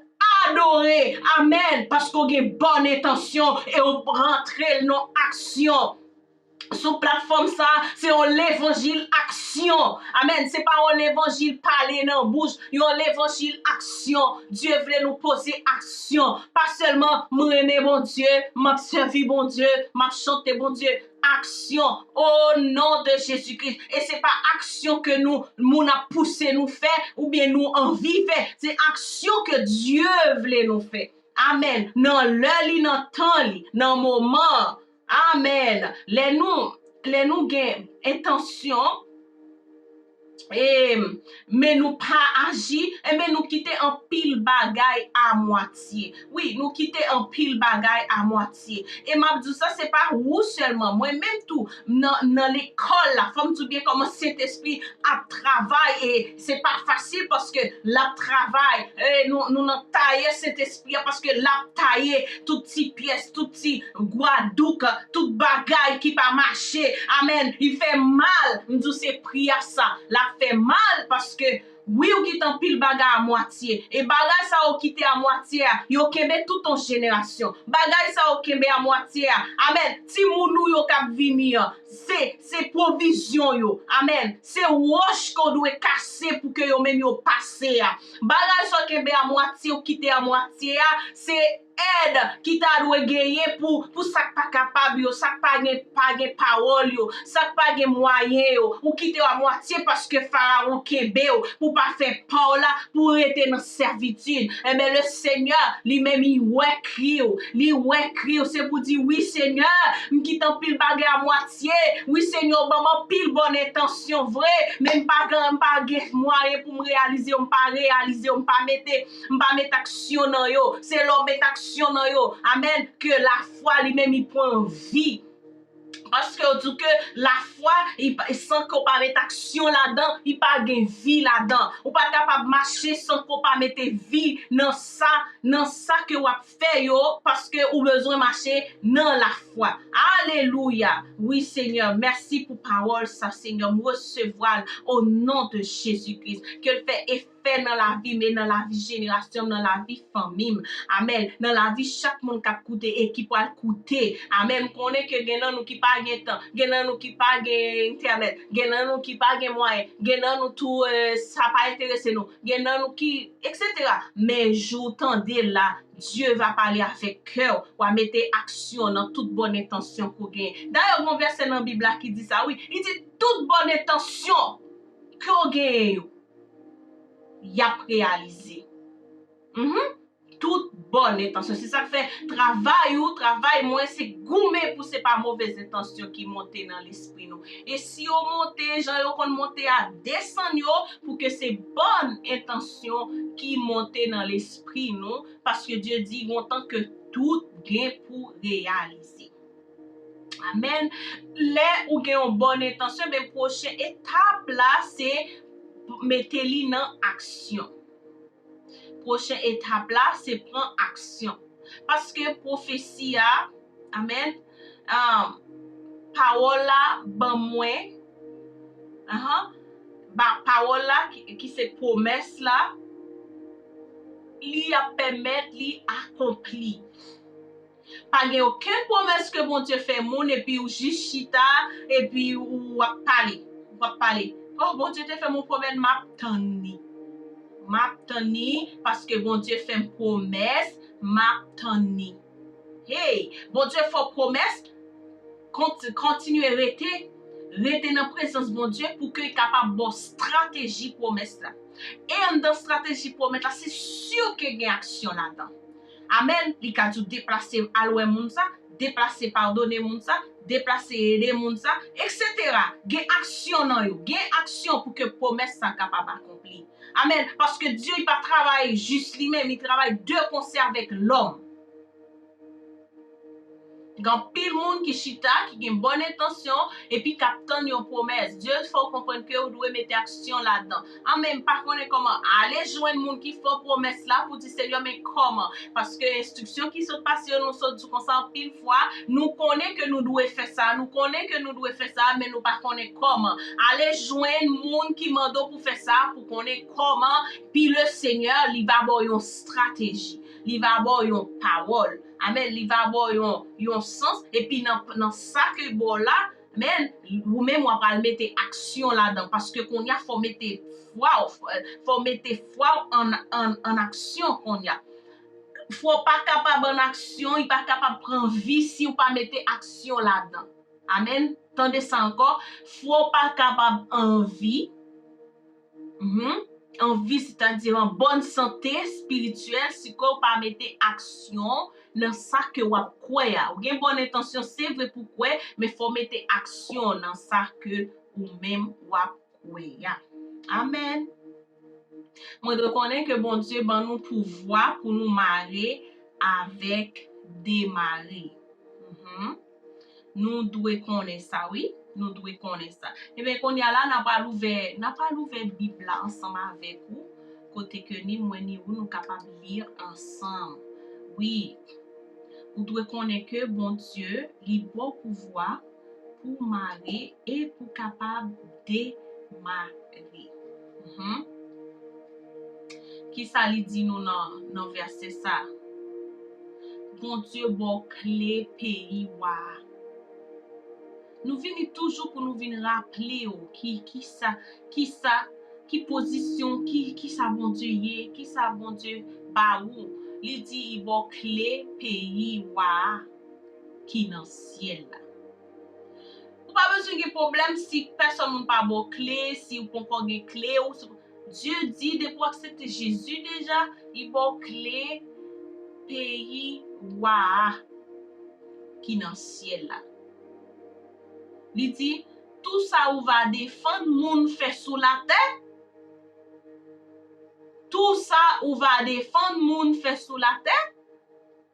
adore. Amèn. Paske w gen bòn entansyon e w rantre l nan aksyon. Sou platfòm sa, se yon levanjil aksyon. Amèn. Se pa yon levanjil pale nan bouch, yon levanjil aksyon. Dye vle nou poze aksyon. Pa sèlman, "M renmen Bondye, m ap sèvi Bondye, m ap chante Bondye." Aksyon. O non de Jezi Kris. E se pa aksyon ke nou, moun ap pouse nou fè, oubyen nou anvi fè. Se aksyon ke Dye vle nou fè. Amèn. Nan lè li, nan tan li, nan moman an. Amèn. Lè nou, lè nou gen entansyon, e, men nou pa aji, enben nou kite anpil bagay amwatye. Wi, nou kite anpil bagay amwatye. E m ap di w sa, se pa ou sèlman, mwen menm tou, nan, nan lekòl la, fò m di w byen kòman Sentespri ap travay, e se pa fasil paske l ap travay, e nou, nou nan taye Sentespri a, paske l ap taye tout ti pyès, tout ti gwadouk, tout bagay ki pa mache. Amèn. Li fè mal. M di w se pri a sa. L ap fè mal paske, wi, ou kite anpil bagay amwatye. E bagay sa yo kite amwatye a, yo kenbe tout yon jenerasyon. Bagay sa yo kenbe amwatye a, amèn, timoun ou yo k ap vini an, se, se pwovizyon yo. Amèn. Se wòch ke w dwe kase pou ke yo menm yo pase a. Bagay sa yo kenbe amwatye, ou kite amwatye a, se èd ki ta dwe genyen pou, pou sa k pa kapab yo, sa k pa gen, pa gen pawòl yo, sa k pa gen mwayen yo. Ou kite yo amwatye paske Farawon kenbe w pou w pa fè pa w la, pou w rete nan sèvitid. Enben, le Senyè, li menm, li wè kri w. Li wè kri w. Se pou di, "Wi, Senyè, m kite anpil bagay amwatye. Wi, Senyè, w ban m anpil bòn entansyon vre, men m pa gen, m pa gen mwayen pou m reyalize yo, m pa reyalize yo, m pa mete, m pa met aksyon nan yo." Se lè w met aksyon nan yo, amèn, ke lafwa li menm li pran vi. Paske yo di w ke lafwa, li pa, san ke w pa met aksyon ladan, li pa gen vi ladan. Ou pa kapab mache san ke w pa mete vi nan sa, nan sa ke w ap fè yo, paske ou bezwen mache nan lafwa. Alelouya! Wi, Senyè, mèsi pou pawòl sa, Senyè. M resevwa l o non de Jezi Kris. Ke l fè efè nan lavi m e nan lavi jenerasyon m, nan lavi fanmi m. Amèn. Nan lavi chak moun k ap koute e ki pral koute. Amèn. M konnen ke gen nan nou ki pa gen tan, gen nan nou ki pa gen entènèt, gen nan nou ki pa gen mwayen, gen nan nou tou, eh, sa pa enterese nou, gen nan nou ki, et cetera. Men jou tande la, Dieu va parler avec cœur, w a mete aksyon nan tout bòn entansyon ke w genyen. Dayè, gen yon vèsè nan Bib la ki di sa, wi. Li di, tout bòn entansyon ke w genyen yo, y ap reyalize. Mhm. Tout bòn entansyon. Se sa k fè travay ou, travay mwen, se goumen pou se pa movèz entansyon ki monte nan lespri nou. E si yo monte, jan yo konn monte a, desann yo, pou ke se bòn entansyon ki monte nan lespri nou, paske Dye di, gon tan ke tout gen pou reyalize. Amèn. Lè ou gen yon bòn entansyon, ben, pwochen etap la, se mete li nan aksyon. Pwochen etap la, se pran aksyon. Paske pwofesi a, amèn, um, pawòl la ban mwen, ahan, ba, pawòl la ki, ki se pwomès la, li ap pèmèt li akonpli. Pa gen okenn pwomès ke Bondye fè moun epi ou jis chita, epi ou ap pale, ou ap pale. Oh, Bondye te fè m yon pwomès, m ap tann li. M ap tann li, paske Bondye fè m pwomès, m ap tann li. Hey, Bondye fè w pwomès, kont-, kontinye rete, rete nan prezans Bondye pou ke l kapab ba w strateji pwomès la. E anndan strateji pwomès la, se si ke gen aksyon ladan. Amèn. Li ka di w deplase al wè moun sa, deplase padone moun sa, deplase ede moun sa, et cetera. Gen aksyon nan yo, gen aksyon pou ke pwomès sa kapab akonpli. Amèn. Paske Dye, li pa travay jis li menm, li travay de konsè avèk lòm. Gen anpil moun ki chita, ki gen bòn entansyon, epi k ap tann yon pwomès. Dye fè w konprann ke ou dwe mete aksyon ladan. An, men m pa konnen kòman. Ale jwenn moun ki fè w pwomès la pou di, Senyè, men kòman? Paske enstriksyon ki sot pase yo, nou sot di konsa, anpil fwa, nou konnen ke nou dwe fè sa, nou konnen ke nou dwe fè sa, men nou pa konnen kòman. Ale jwenn moun ki mande w pou fè sa, pou konnen kòman, pi le Senyè, li va ba w yon strateji, li va ba w yon pawòl. Amèn. Li va ba w yon, yon sans, epi nan, nan sa ke ba w la, men, ou menm w ap al mete aksyon ladan, paske kounye a fò w mete fwa w, fò, fò w mete fwa w an, an, an aksyon kounye a. Fwa w pa kapab an aksyon, li pa kapab pran vi si w pa mete aksyon ladan. Amèn. Tande sa ankò, fwa w pa kapab anvi, mhm, anvi, sètadi an bòn sante espirityèl, si ke w pa mete aksyon nan sa ke w ap kwè a. Ou gen bòn entansyon, se vre, pou kwè, men fò w mete aksyon nan sa ke ou menm w ap kwè a. Amèn. Mwen rekonnen ke Bondye ban nou pouvwa pou nou mare avèk demare. Mhm. Nou dwe konnen sa, wi. Nou dwe konnen sa. Ebyen, kounye a la, n a pral ouvè, n a pral ouvè Bib la ansanm avèk ou, kote ke ni mwen ni ou nou kapab li ansanm. Wi. Ou dwe konnen ke Bondye, li ba w pouvwa pou mare e pou kapab demare. Mhm. Kisa li di nou nan, nan vèsè sa? Bondye ba w kle peyi wa a. Nou vini toujou pou nou vin raple w ki, kisa, kisa, ki pozisyon, ki, kisa Bondye ye, kisa Bondye ba ou. Li di, li ba w kle peyi wa a ki nan syèl la. Ou pa bezwen gen pwoblèm si pèsòn moun pa ba w kle, si ou poko gen kle, ou si, Dye di, depi w aksepte Jezi deja, li ba w kle peyi wa a ki nan syèl la. Li di, tou sa ou va defann moun fè sou latè, tou sa ou va defann moun fè sou latè,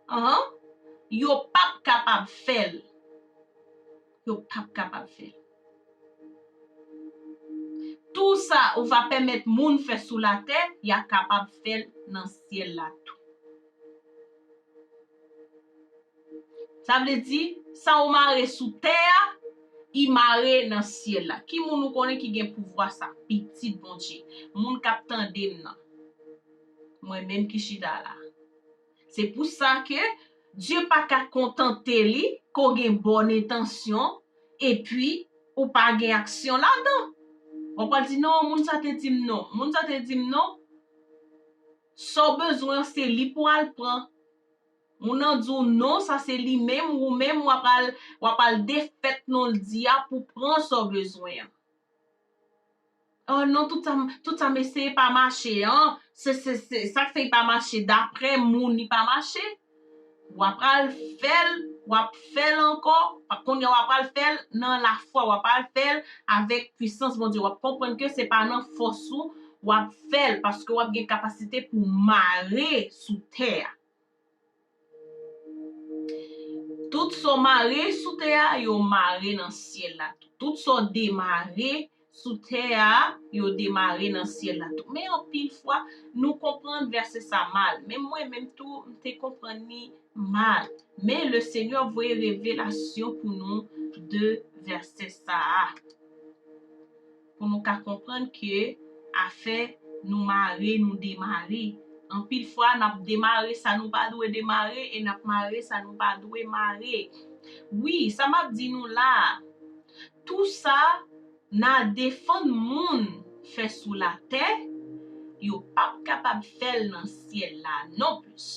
ahan, yo p ap kapab fè l. Yo p ap kapab fè l. Tou sa ou va pèmèt moun fè sou latè, y a kapab fè l nan syèl la tou. Sa vle di, sa ou mare sou tè a, i mare nan syèl la. Ki moun ou konnen ki gen pouvwa sa? Pitit Bondye. Moun k ap tande m nan. Mwen menm ki chita la. Se pou sa ke Dye pa ka kontante li ke w gen bòn entansyon, epi ou pa gen aksyon ladan. W ap pral di, "Non, moun sa te di m non. Moun sa te di m non." Sa w bezwen an, se li pou w al pran. Moun nan di w non, sa se li menm, ou menm, w ap al, w ap al defèt non l di a pou pran sa w bezwen an. Oh non, tout sa, tout sa m eseye pa mache, an. Se, se, se, sa k fè li pa mache, daprè moun, li pa mache. W ap al fè l, w ap fè l ankò. Kounye a w ap al fè l nan lafwa, w ap al fè l avèk pwisans Bondye. W ap konprann ke se pa nan fòs ou w ap fè l, paske w ap gen kapasite pou mare sou tè a. Tout sa w mare sou tè a, yo mare nan syèl la tou. Tout sa w demare sou tè a, yo demare nan syèl la tou. Men anpil fwa, nou konprann vèsè sa mal. Men mwen menm tou, m te konprann li mal. Men le Senyè voye revelasyon pou nou de vèsè sa a. Pou nou ka konprann ke afè nou mare, nou demare. Anpil fwa, n ap demare sa nou pa dwe demare e n ap mare sa nou pa dwe mare. Wi, sa m ap di nou la a, tou sa n a defann moun fè sou latè, yo p ap kapab fè l nan syèl la nonplis.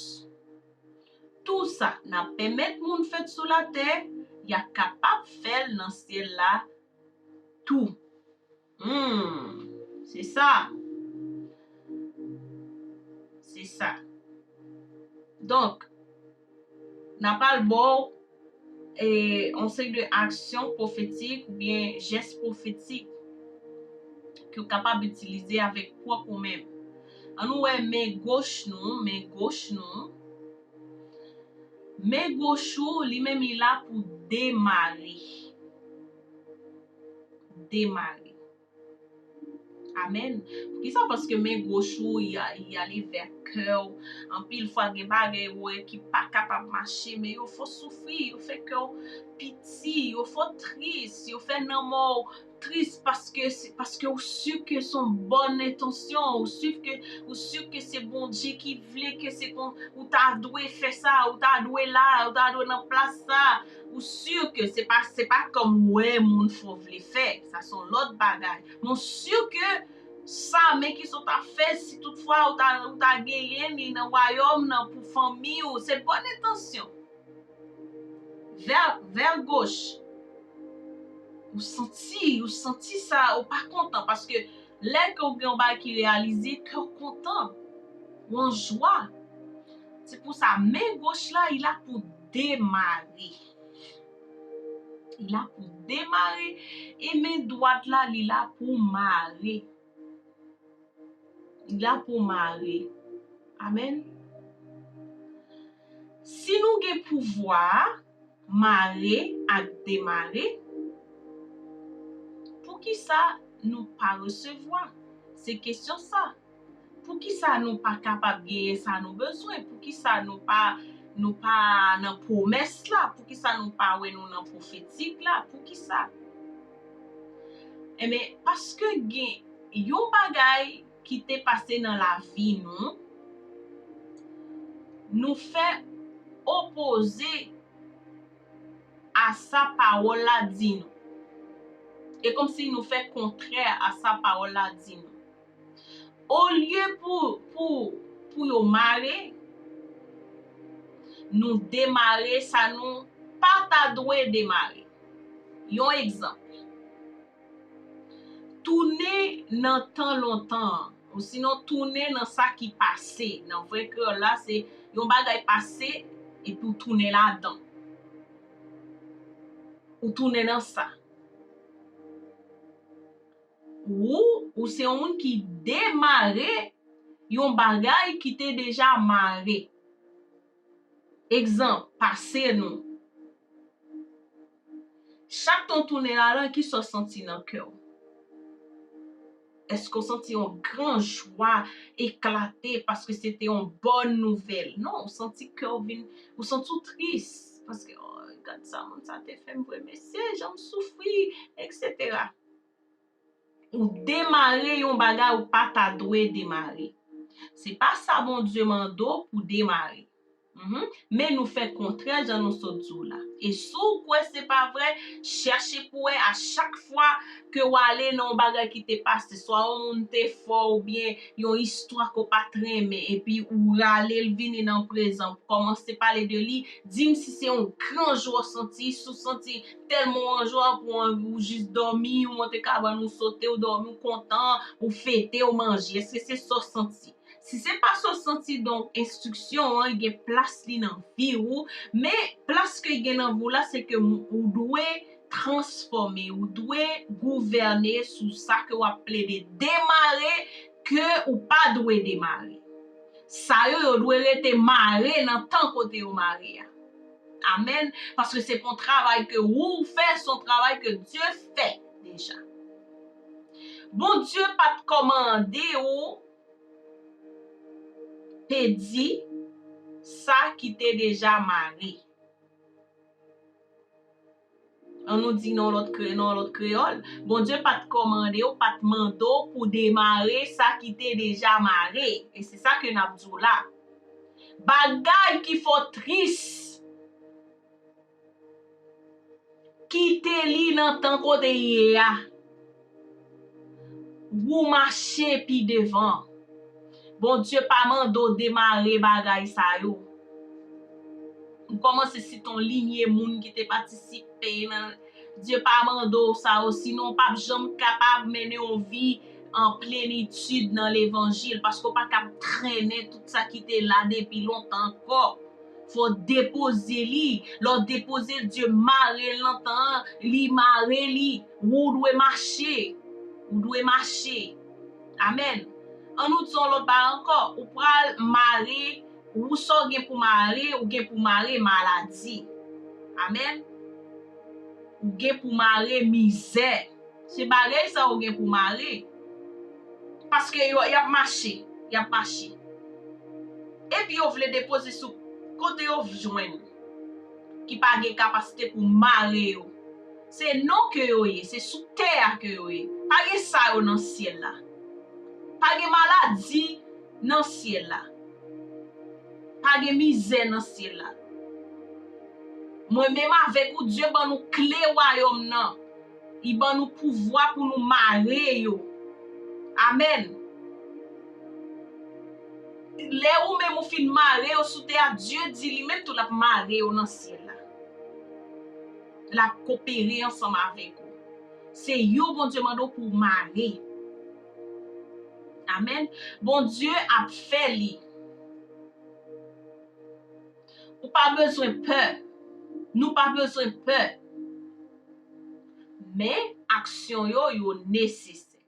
Tou sa n ap pèmèt moun fè sou latè, y a kapab fè l nan syèl la tou. Hmm, se sa. Se sa. Donk, n ap al ba w, e, yon seri de aksyon pwofetik oubyen jès pwofetik ke w kapab itilize avèk pwòp ou menm. Ann nou wè men goch nou, men goch nou. Men goch ou, li menm, li la pou demare. Demare. Amèn. Poukisa? Paske men goch ou, y a, y ale vè kè w. Anpil fwa, gen bagay ou wè ki pa kapab mache, men yo fè w soufri, yo fè kè w piti, yo fè w tris, yo fè nanm ou tris paske, paske ou si ke se yon bòn entansyon, ou si ke, ou si ke se Bondye ki vle ke se kon, ou ta dwe fè sa, ou ta dwe la, ou ta dwe nan plas sa, ou si ke se pa, se pa kòm ou wè moun fè w vle fè, sa se yon lòt bagay. Men ou si ke sa, men ki sa w ta fè si toutfwa ou ta, ou ta genyen li nan wayòm nan pou fanmi w, se bòn entansyon. Vè, vè goch. Ou santi, ou santi sa, ou pa kontan, paske lè ke w gen yon bagay ki reyalize, kè w kontan, ou an jwa. Se pou sa, men goch la, li la pou demare. Li la pou demare, e men dwat la, li la pou mare. Li la pou mare. Amèn. Si nou gen pouvwa mare ak demare, poukisa nou pa resevwa? Se kesyon sa. Poukisa nou pa kapab genyen sa nou bezwen? Poukisa nou pa, nou pa nan pwomès la? Poukisa nou pa wè nou nan pwofetik la? Poukisa? Enben, paske gen yon bagay ki te pase nan lavi nou, nou fè opoze a sa pawòl la di nou. E kòmsi nou fè kontrè a sa pawòl la di nou. Olye pou, pou, pou yo mare, nou demare sa nou pa ta dwe demare. Yon egzanp, tounen nan tan lontan an, osinon tounen nan sa ki pase. Nan vrè kreyòl la, se yon bagay pase epi w tounen ladan. Ou tounen nan sa. Ou, ou se yon moun ki demare yon bagay ki te deja mare. Egzanp, pase nou. Chak tan w tounen ladan, kisa w santi nan kè w? Èske w santi yon gran jwa eklate paske se te yon bòn nouvèl? Non, ou santi kè w vin, ou santi w tris. Paske, oh, gad sa moun sa te fè m vre, mesye, jan m soufri, etsetera. Ou demare yon bagay ou pa ta dwe demare. Se pa sa Bondye mande w pou demare. Mhm. Men nou fè kontrè jan nou sot di w la. E si w kwè se pa vre, chèche pou wè a chak fwa ke w ale nan yon bagay ki te pase, swa yon moun te fè w oubyen yon istwa ke w pa t renmen, epi ou rale l vini nan prezan, ou kòmanse pale de li, di m si se yon gran jwa w santi, si w santi tèlman w an jwa pou w anvi, ou jis dòmi, ou monte kabann, ou sote, ou dòmi, ou kontan, ou fete, ou manje. Èske se sa w santi? Si se pa sa w santi, donk, enstriksyon an gen plas li nan vi w, men plas ke l gen nan vi w la, se ke ou dwe transfòme, ou dwe gouvène sou sa ke w ap plede demare, ke ou pa dwe demare. Sa yo, yo dwe rete mare nan tan kote yo mare a. Amèn. Paske se pa yon travay ke ou fè, se yon travay ke Dye fè deja. Bondye pa t kòmande ou pèdi sa ki te deja mare. An nou di nan lòt kre-, nan lòt kreyòl, Bondye pa t kòmande w, pa t mande w pou demare sa ki te deja mare. E se sa ke n ap di w la. Bagay ki fè w tris, kite li nan tan kote l ye a. Ou mache pi devan. Bondye pa mande w demare bagay sa yo. M kòmanse site yon linye moun ki te patisipe nan, Dye pa mande w sa yo, sinon w p ap janm kapab mennen yon vi an plenitid nan levanjil, paske w pa kab trennen tout sa ki te la depi lontan ankò. Fò w depoze li. Lè w depoze l, Dye mare l nan tan an, li mare li. Ou dwe mache. Ou dwe mache. Amèn. An nou di yon lòt bagay ankò. Ou pral mare, ou sa w gen pou mare, ou gen pou mare maladi. Amèn. Ou gen pou mare mizè. Se bagay sa ou gen pou mare. Paske yo, y ap mache, y ap mache. Epi yo vle depoze sou kote yo jwenn, ki pa gen kapasite pou mare yo. Se non ke yo ye, se sou tè a ke yo ye. Pa gen sa yo nan syèl la. Pa gen maladi nan syèl la. Pa gen mizè nan syèl la. Mwen menm avèk ou, Dye ban nou kle wayòm nan. Li ban nou pouvwa pou nou mare yo. Amèn. Lè ou menm ou fin mare yo sou tè a, Dye di li menm tou l ap mare yo nan syèl la. L ap kopere ansanm avèk ou. Se yo Bondye mande w pou w mare. Amèn. Bondye ap fè li. Ou pa bezwen pè. Nou pa bezwen pè. Men, aksyon yo, yo nesesè.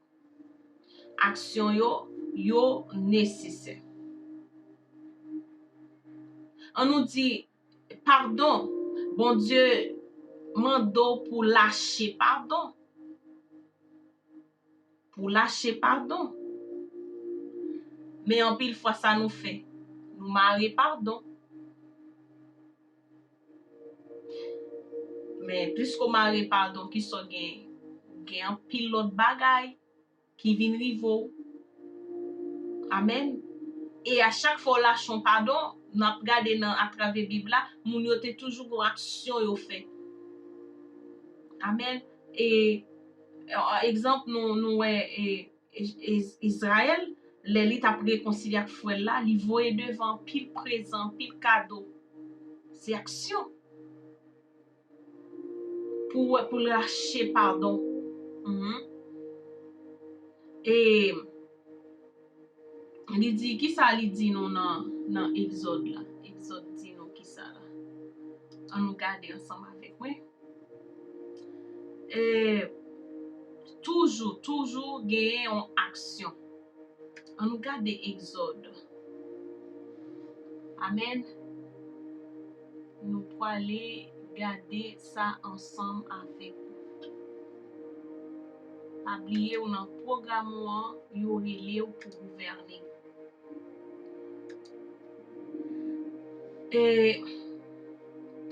Aksyon yo, yo nesesè. An nou di, padon. Bondye mande w pou lache padon. Pou lache padon. Men anpil fwa sa nou fè, nou mare padon. Men piske w mare padon, kisa w gen? Gen anpil lòt bagay ki vin rive w. Amèn. E a chak fwa w lache yon padon, n ap gade nan, atravè Bib la, moun yo te toujou gen aksyon yo fè. Amèn. E, e, egzanp, nou, nou wè, e, Iz-, Izrayèl, lè li t ap rekonsilye ak frè l la, li voye devan anpil prezan, anpil kado. Se aksyon. Pou, pou l lache padon. Mhm. E li di, kisa li di nou nan, nan Egzòd la? Egzòd di nou kisa la? An nou gade ansanm avèk mwen. E, toujou, toujou genyen yon aksyon. An nou gade Egzòd. Amèn. Nou prale gade sa ansanm avèk ou. Pa bliye w nan pwogram ou an, yo rele w pou gouvène. E,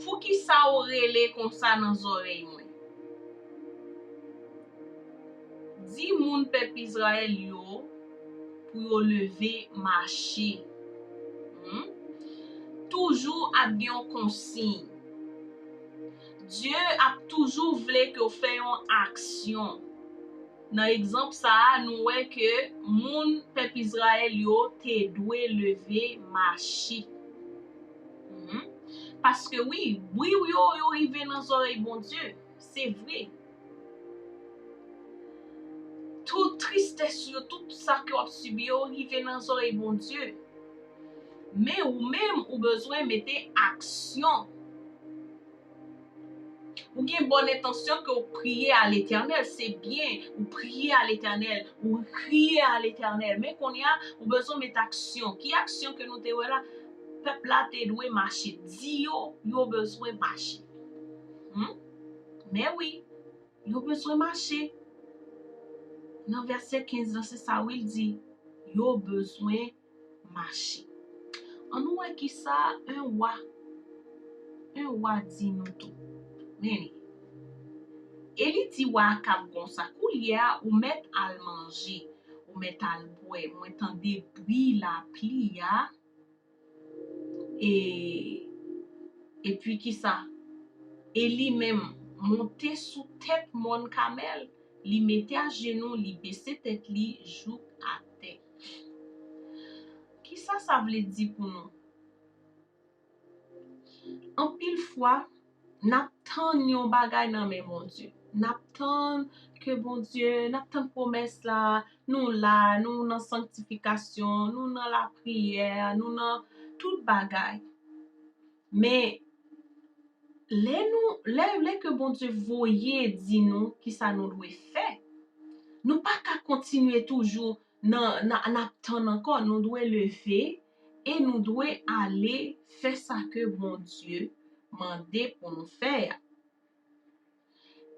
poukisa w rele konsa nan zòrèy mwen? Di moun pèp Izrayèl yo pou yo leve mache. Hmm? Toujou toujou ap gen yon konsiy. Dye ap toujou vle ke w fè yon aksyon. Nan egzanp sa a, nou wè ke moun pèp Izrayèl yo te dwe leve mache. Mhm. Paske wi, bri yo, yo rive nan zòrèy Bondye. Se vre. Tout tristès yo, tout sa ke w ap sibi yo, rive nan zòrèy Bondye. Men ou menm, ou bezwen mete aksyon. Ou gen bòn entansyon ke w priye a Letènèl, se byen, ou priye a Letènèl, ou kriye a Letènèl, men kounye a, ou bezwen met aksyon. Ki aksyon ke nou te wè la? Pèp la te dwe mache. Di yo, yo bezwen mache. Hmm? Men wi, yo bezwen mache. Nan vèsè kenz lan, se sa wi l di. Yo bezwen mache. Ann nou wè kisa en wa, en wa di nou tou. Men li. E li di wa Akab konsa, koulye a, ou mèt al manje, ou mèt al bwè. Mwen tande bri lapli a. E, epi kisa? E li menm monte sou tèt mòn Kamèl, li mete ajenou, li bese tèt li jouk atè. Kisa sa vle di pou nou? Anpil fwa, n ap tann yon bagay nan men Bondye. N ap tann ke Bondye, n ap tann pwomès la, nou la, nou nan sanktifikasyon, nou nan lapriyè, nou nan tout bagay. Men, lè nou, lè, lè ke Bondye voye di nou kisa nou dwe fè, nou pa ka kontinye toujou nan, nan, n ap tann ankò. Nou dwe leve e nou dwe ale fè sa ke Bondye mande pou nou fè a.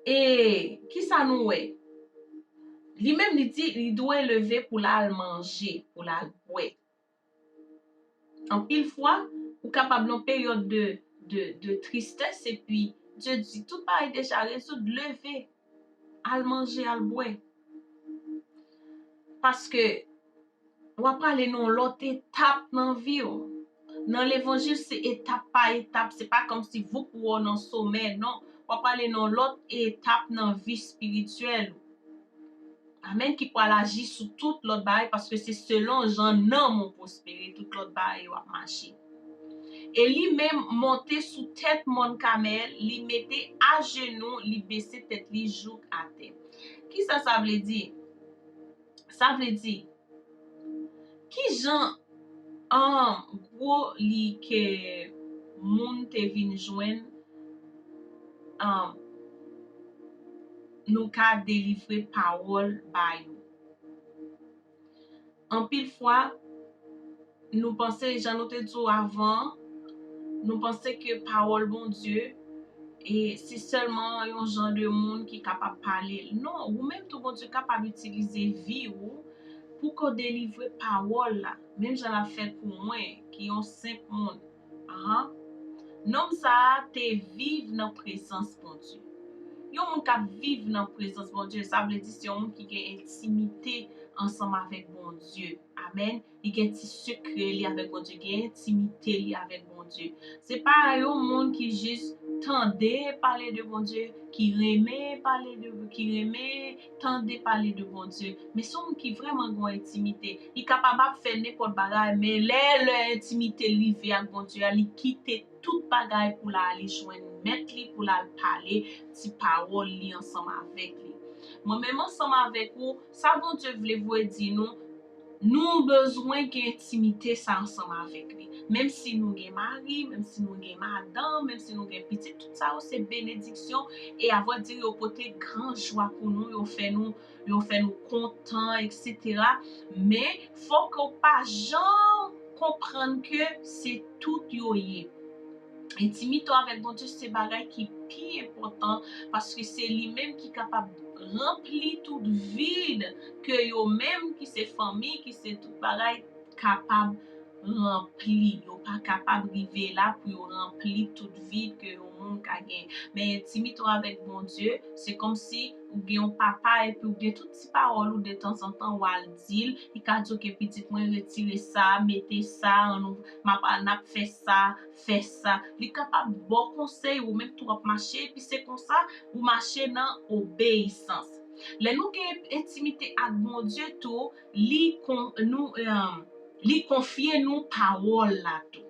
E kisa nou wè? Li menm li di li dwe leve pou l al manje, pou l al bwè. Anpil fwa, ou kapab nan peryòd de, de, de tristès, epi Dye di tout bagay deja rezoud, leve, al manje, al bwè. Paske w ap prale nan yon lòt etap nan vi w. Nan levanjil, se etap pa etap, se pa kòmsi voup ou nan somè, non. W ap prale nan yon lòt etap nan vi espirityèl ou. Amèn, ki pral aji sou tout lòt bagay, paske se selon jan nanm ou pwospere, tout lòt bagay yo ap mache. E li menm monte sou tèt mòn Kamèl, li mete ajenou, li bese tèt li jouk atè. Kisa sa vle di? Sa vle di, ki jan, um, gwo li ke moun te vin jwenn, um, nou ka delivre pawòl ba yo? Anpil fwa, nou panse, jan nou te di w avan, nou panse ke pawòl Bondye, e se sèlman yon jan de moun ki kapab pale l. Non, ou menm tou Bondye kapab itilize vi w pou ke w delivre pawòl la, menm jan l ap fè pou mwen, ki yon senp moun. Ahan. Nonm sa a te viv nan prezans Bondye. Yon moun k ap viv nan prezans Bondye, sa vle di se yon moun ki gen entimite ansanm avèk Bondye. Amèn. Li gen ti sekrè li avèk Bondye, gen entimite li avèk Bondye. Se pa yon moun ki jis tande pale de Bondye, ki renmen pale de, ki renmen tande pale de Bondye. Men se yon moun ki vrèman gen yon entimite. Li kapab ap fè nenpòt bagay, men lè, lè entimite l rive ak Bondye a, li kite tout bagay pou l ale jwenn mèt li, pou l al pale ti pawòl li ansanm avèk li. Mwen menm ansanm avèk ou, sa Bondye vle voye di nou, nou bezwen gen entimite sa ansanm avèk li. Menm si nou gen mari, menm si nou gen madanm, menm si nou gen pitit, tout sa yo se benediksyon. E avèdire, yo pote gran jwa pou nou, yo fè nou, yo fè nou kontan, etsetera. Men, fòk ou pa janm konprann ke se tout yo ye. Entimite w avèk Bondye se bagay ki pi enpòtan, paske se li menm ki kapab ranpli tout vid ke yo menm ki se fanmi, ki se tout bagay, kapab ranpli. Yo pa kapab rive la pou yo ranpli tout vid ke yon moun ka gen. Men entimite w avèk Bondye, se kòmsi ou gen yon papa epi ou gen tout ti pawòl ou detanzantan w al di l, li ka di, "Oke, pitit mwen, retire sa, mete sa, ann, n ap, n ap fè sa, fè sa." Li kapab ba w konsèy, ou menm tou w ap mache, epi se konsa ou mache nan obeyisans. Lè nou gen entimite ak Bondye tou, li kon, nou, eh, li konfye nou pawòl la tou.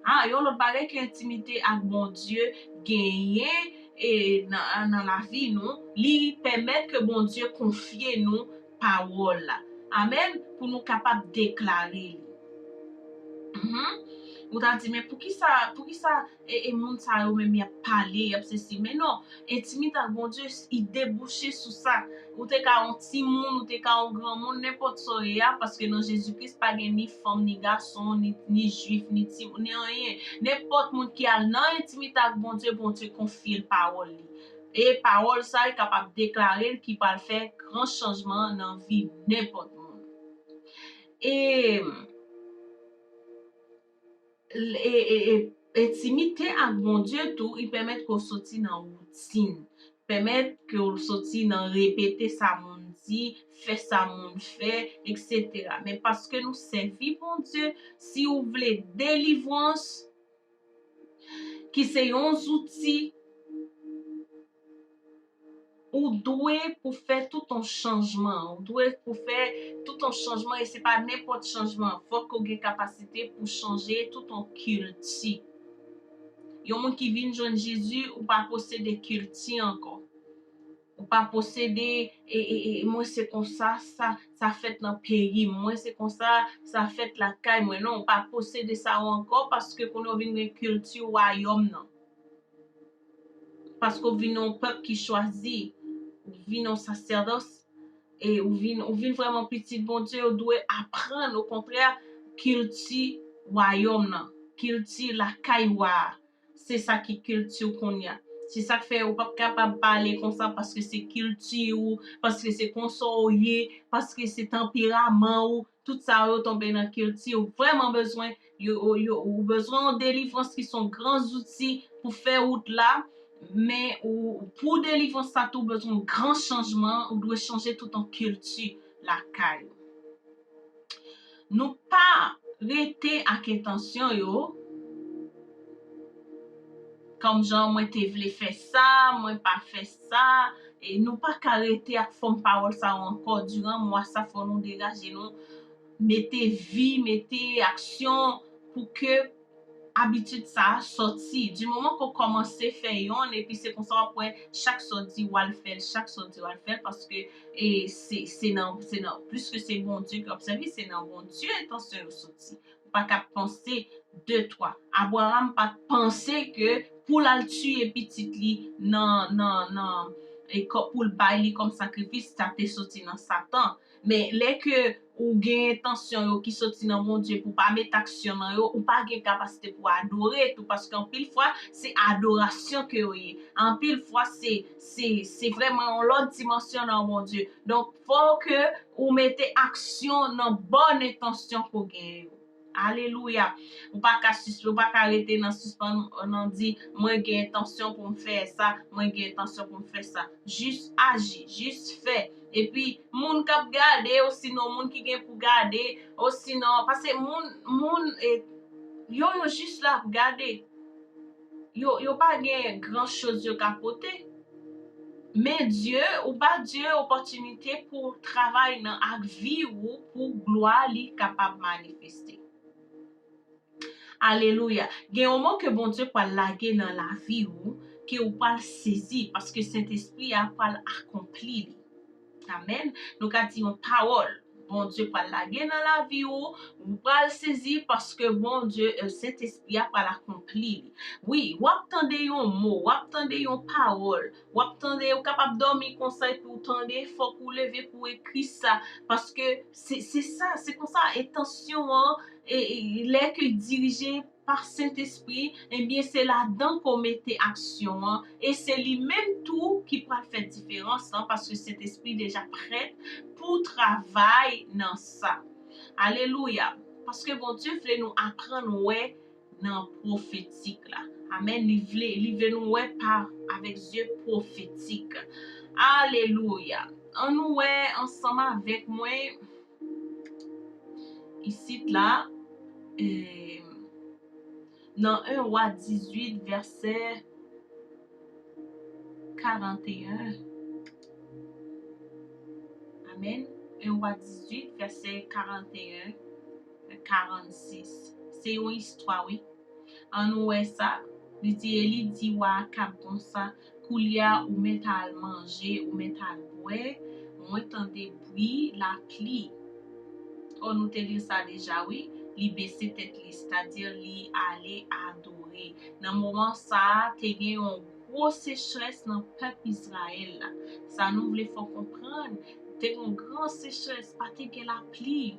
Ah, yon lòt bagay ke entimite ak Bondye genyen, e, nan, nan lavi nou, li pèmèt ke Bondye konfye nou pawòl la. Amèn. Pou nou kapab deklare li. Mhm. Ou ta di, "Men poukisa, poukisa e, e moun sa yo menm y ap pale, y ap sesi?" Men non, entimite ak Bondye, i debouche sou sa. Ou te ka yon timoun, ou te ka yon granmoun, nenpòt sa w ye a, paske nan Jezi Kris pa gen ni fanm, ni gason, ni, ni jwif, ni timoun, ni anyen. Nenpòt moun ki al nan entimite ak Bondye, Bondye konfye l pawòl li. E pawòl sa, li kapab deklare l ki pral fè gran chanjman nan vi nenpòt moun. E, e, e, e, entimite ak Bondye tou, li pèmèt ke w soti nan woutin, pèmèt ke w soti nan repete sa moun di, fè sa moun fè, etsetera. Men paske nou sèvi Bondye, si w vle delivrans, ki se yon zouti, ou dwe pou fè tout yon chanjman. Ou dwe pou fè tout yon chanjman, e se pa nenpòt chanjman. Fòk ou gen kapasite pou chanje tout yon kilti. Yon moun ki vin jwenn Jezi, ou pa posede kilti ankò. Ou pa posede, e, e, e, mwen se konsa, sa, sa fèt nan peyi m. Mwen se konsa, sa fèt lakay mwen. Non, ou pa posede sa yo ankò, paske kounye a w vin gen kilti wayòm nan. Paske w vin yon pèp ki chwazi, ou vin yon sasèdòs, e ou vin, ou vin vrèman pitit Bondye, ou dwe aprann, okontrè, kilti wayòm nan, kilti lakay wa a. Se sa ki kilti w kounye a. Se sa k fè ou p ap kapab pale konsa, paske se kilti ou, paske se konsa w ye, paske se tanperaman ou. Tout sa yo tonbe nan kilti. Ou vrèman bezwen, yo, yo, yo, ou bezwen yon delivrans ki se yon gran zouti pou fè wout la. Men ou, pou delivrans sa tou, ou bezwen yon gran chanjman. Ou dwe chanje tout yon kilti lakay ou. Nou pa rete ak entansyon yo, kòm jan mwen te vle fè sa, mwen pa fè sa. E nou pa ka rete ak fòm pawòl sa yo ankò. Diran mwa sa, fò nou degaje nou, mete vi, mete aksyon pou ke abitid sa a sòti. Di moman ke w kòmanse fè yonn, epi se konsa w ap wè chak sa w di w al fè l, chak sa w di w al fè l, paske, e, se, se nan, se nan, pliske se Bondye ke w ap sèvi, se nan Bondye entansyon yo soti. Ou pa ka panse de twa. Abraram pa t panse ke pou l al tiye pitit li nan, nan, nan, e, kò-, pou l bay li kòm sakrifis, sa te soti nan Satan. Men lè ke ou gen entansyon yo ki soti nan Bondye pou pa met aksyon nan yo, ou pa gen kapasite pou adore tou, paske anpil fwa, se adorasyon ke yo ye. Anpil fwa, se, se, se vrèman yon lòt dimansyon nan Bondye. Donk, fò ke ou mete aksyon nan bòn entansyon ke w genyen yo. Alelouya. Ou pa ka sisp-, ou pa ka rete nan sispann, nan di, "Mwen gen entansyon pou m fè sa, mwen gen entansyon pou m fè sa." Jis aji, jis fè. Epi, moun k ap gade, osinon moun ki gen pou gade, osinon, paske moun, moun, e, yo, yo jis la ap gade. Yo, yo pa gen gran choz yo ka pote. Men Dye, ou ba Dye opòtinite pou travay nan ak vi ou, pou glwa li kapab manifeste. Alelouya. Gen yon mo ke Bondye pral lage nan lavi ou, ke ou pral sezi, paske Sentespri a pral akonpli li. Amèn. Nou ka di yon pawòl Bondye pral lage nan lavi ou, ou pral sezi paske Bondye, e, Sentespri a pral akonpli li. Wi, w ap tande yon mo, w ap tande yon pawòl, w ap tande, ou kapab dòmi konsa epi ou tande, fòk ou leve pou w ekri sa, paske se, se sa, se konsa entansyon an, e, e, lè ke dirije pa Sentespri, ebyen, se ladan ke w mete aksyon an, e se li menm tou ki pral fè diferans lan, paske Sentespri deja prèt pou travay nan sa. Alelouya! Paske Bondye vle nou aprann wè nan pwofetik la. Amèn. Li vle, li vle nou wè pa avèk zye pwofetik. Alelouya. Ann nou wè ansanm avèk mwen isit la, e, nan en Wa dizuit, vèsè karanteyen. Amèn. En Wa dizuit, vèsè karanteyen, karannsis. Se yon istwa, wi. Ann nou wè sa. Li di, Eli di wa Akab konsa, koulye a ou mèt al manje, ou mèt al bwè, mwen tande bri lapli. O, nou te li sa deja, wi. Li bese tèt li, sètadi li ale adore. Nan moman sa a, te gen yon gwo sechrès nan pèp Izrayèl la. Sa nou vle fè w konprann, te gen yon gran sechrès, pa te gen lapli.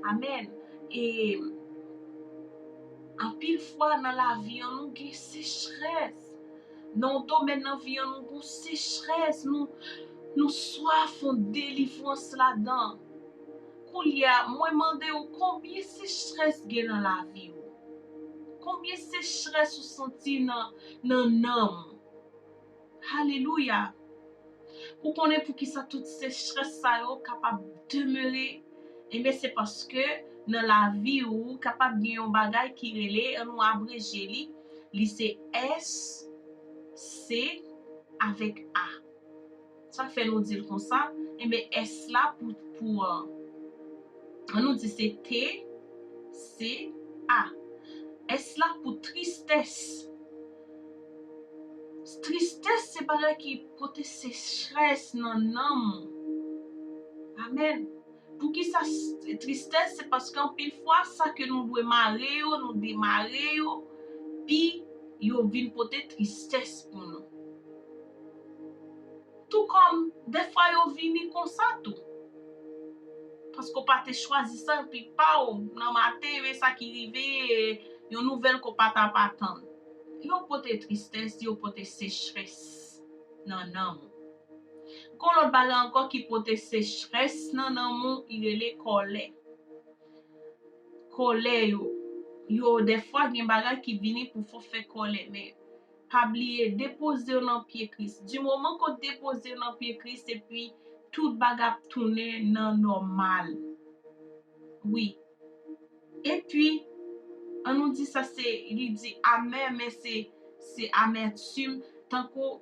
Amèn. E anpil fwa nan lavi an, nou gen sechrès. Nan yon domèn nan vi an, nou gen sechrès, nou, nou swaf yon delivrans ladan. Koulye a, mwen mande w, konbyen sechrès gen nan lavi w? Konbyen sechrès ou santi nan, nan nanm ou? Alelouya! Ou konnen poukisa tout sechrès sa yo kapab demere? Enben, se paske nan lavi ou kapab gen yon bagay ki rele, ann nou abreje li, li se S C avèk A. Sa k fè nou di l konsa? Enben, S la pou, pou, euh, ann nou di se T C A. S la pou tristès. Tristès se bagay ki pote sechrès nan nanm ou. Amèn. Poukisa s-, tristès? Se paske anpil fwa, sa ke nou dwe mare yo, nou demare yo, pi yo vin pote tristès pou nou. Tou kòm, dèfwa yo vini konsa tou. Paske w pa te chwazi sa, epi paw, nan maten, men sa ki rive, yon nouvèl ke w pa t ap atann. Yo pote tristès, yo pote sechrès nan nanm ou. Gon lòt bagay ankò ki pote sechrès nan nanm ou, li rele kòlè. Kòlè yo, yo, dèfwa gen bagay ki vini pou fè w fè kòlè, men pa bliye, depoze w nan pye Kris. Di moman ke w depoze w nan pye Kris, epi tout bagay ap tounen nan nòmal. Wi. Epi, ann nou di sa se, li di amè, men se, se amètim, tankou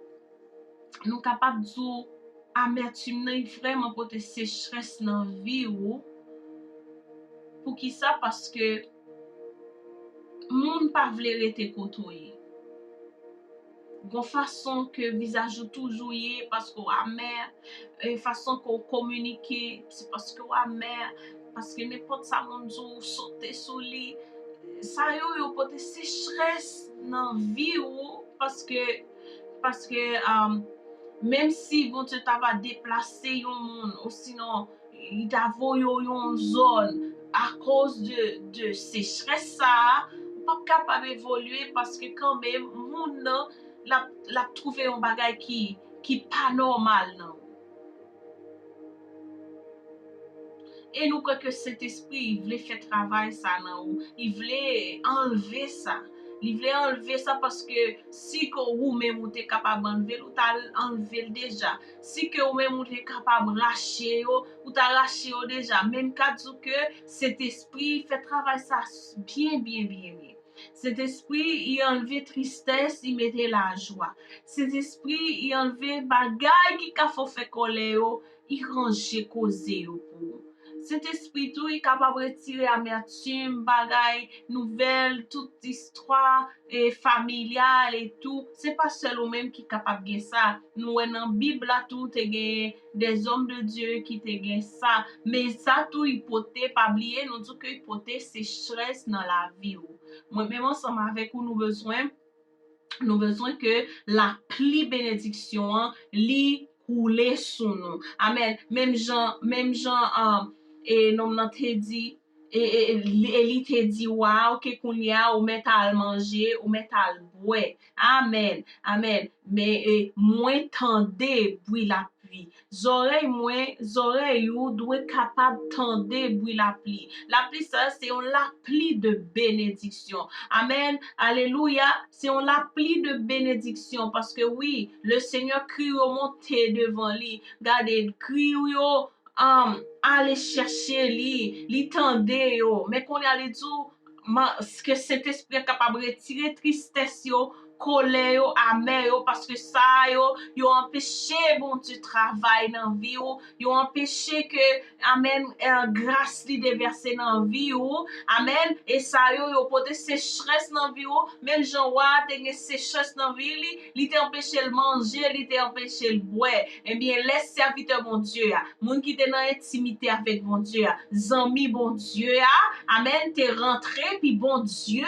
nou kapab di w amètim nan, li vrèman pote sechrès nan vi ou. Poukisa? Paske moun pa vle rete kote w ye. Gon fason ke vizaj ou toujou ye, paske w amè, e fason ke w kominike, se paske w amè, paske nenpòt sa moun di w, ou sote sou li. Sa yo, yo pote sechrès nan vi ou, paske, paske, um, menm si Bondye ta va deplase yon moun, osinon, li ta voye w yon zòn akoz de, de sechrès sa a, ou p ap kapab evolye paske kanmenm moun nan, l ap, l ap twouve yon bagay ki, ki pa nòmal nan ou. E nou kwè ke Sentespri vle fè travay sa nan ou. Li vle anlve sa. Li vle anlve sa paske si ke ou menm ou te kapab anlve l, ou ta anlve l deja. Si ke ou menm ou te kapab rache yo, ou ta rache yo deja. Men m ka di w ke Sentespri fè travay sa byen, byen, byen, byen. Sentespri, li anlve tristès, li mete lajwa. Sentespri, li anlve bagay ki ka fè w fè kòlè yo, li ranje koze yo pou ou. Sentespri tou, li kapab retire amètim, bagay, nouvèl, tout istwa, e, familyal e tou. Se pa sèl ou menm ki kapab gen sa. Nou wè nan Bib la tou, te gen des hommes de Dieu ki te gen sa. Men sa tou, li pote, pa bliye, nou di ke li pote sechrès nan lavi w. Mwen menm ansanm avèk ou, nou bezwen, nou bezwen ke lapli benediksyon an, li koule sou nou. Amèn. Menm jan, menm jan, um, e, nonm nan te di, e, e, e, li, e li te di wa a, oke, kounye a, ou mèt al manje, ou mèt al bwè. Amèn. Amèn. Men, e, mwen tande bri lapli. vi. Zòrèy mwen, zòrèy ou dwe kapab tande bri lapli. Lapli sa, se yon lapli de benediksyon. Amèn. Alelouya. Se yon lapli de benediksyon. Paske wi, le Senyè, kri yo monte devan li. Gade, kri yo, um, ale chèche li. Li tande yo. Men kounye a, li di w, man, ke Sentespri a kapab retire tristès yo, kolè yo, amè yo, paske sa yo, yo anpeche Bondye travay nan vi w, yo anpeche ke, amèn, eh, gras li devèse nan vi w, amèn, e sa yo, yo pote sechrès nan vi w, menm jan wa a te gen sechrès nan vi li, li te anpeche l manje, li te anpeche l bwè. Ebyen, lè sèvitè Bondye a, moun ki te nan entimite avèk Bondye a, zanmi Bondye a, amèn, te rantre, pi Bondye,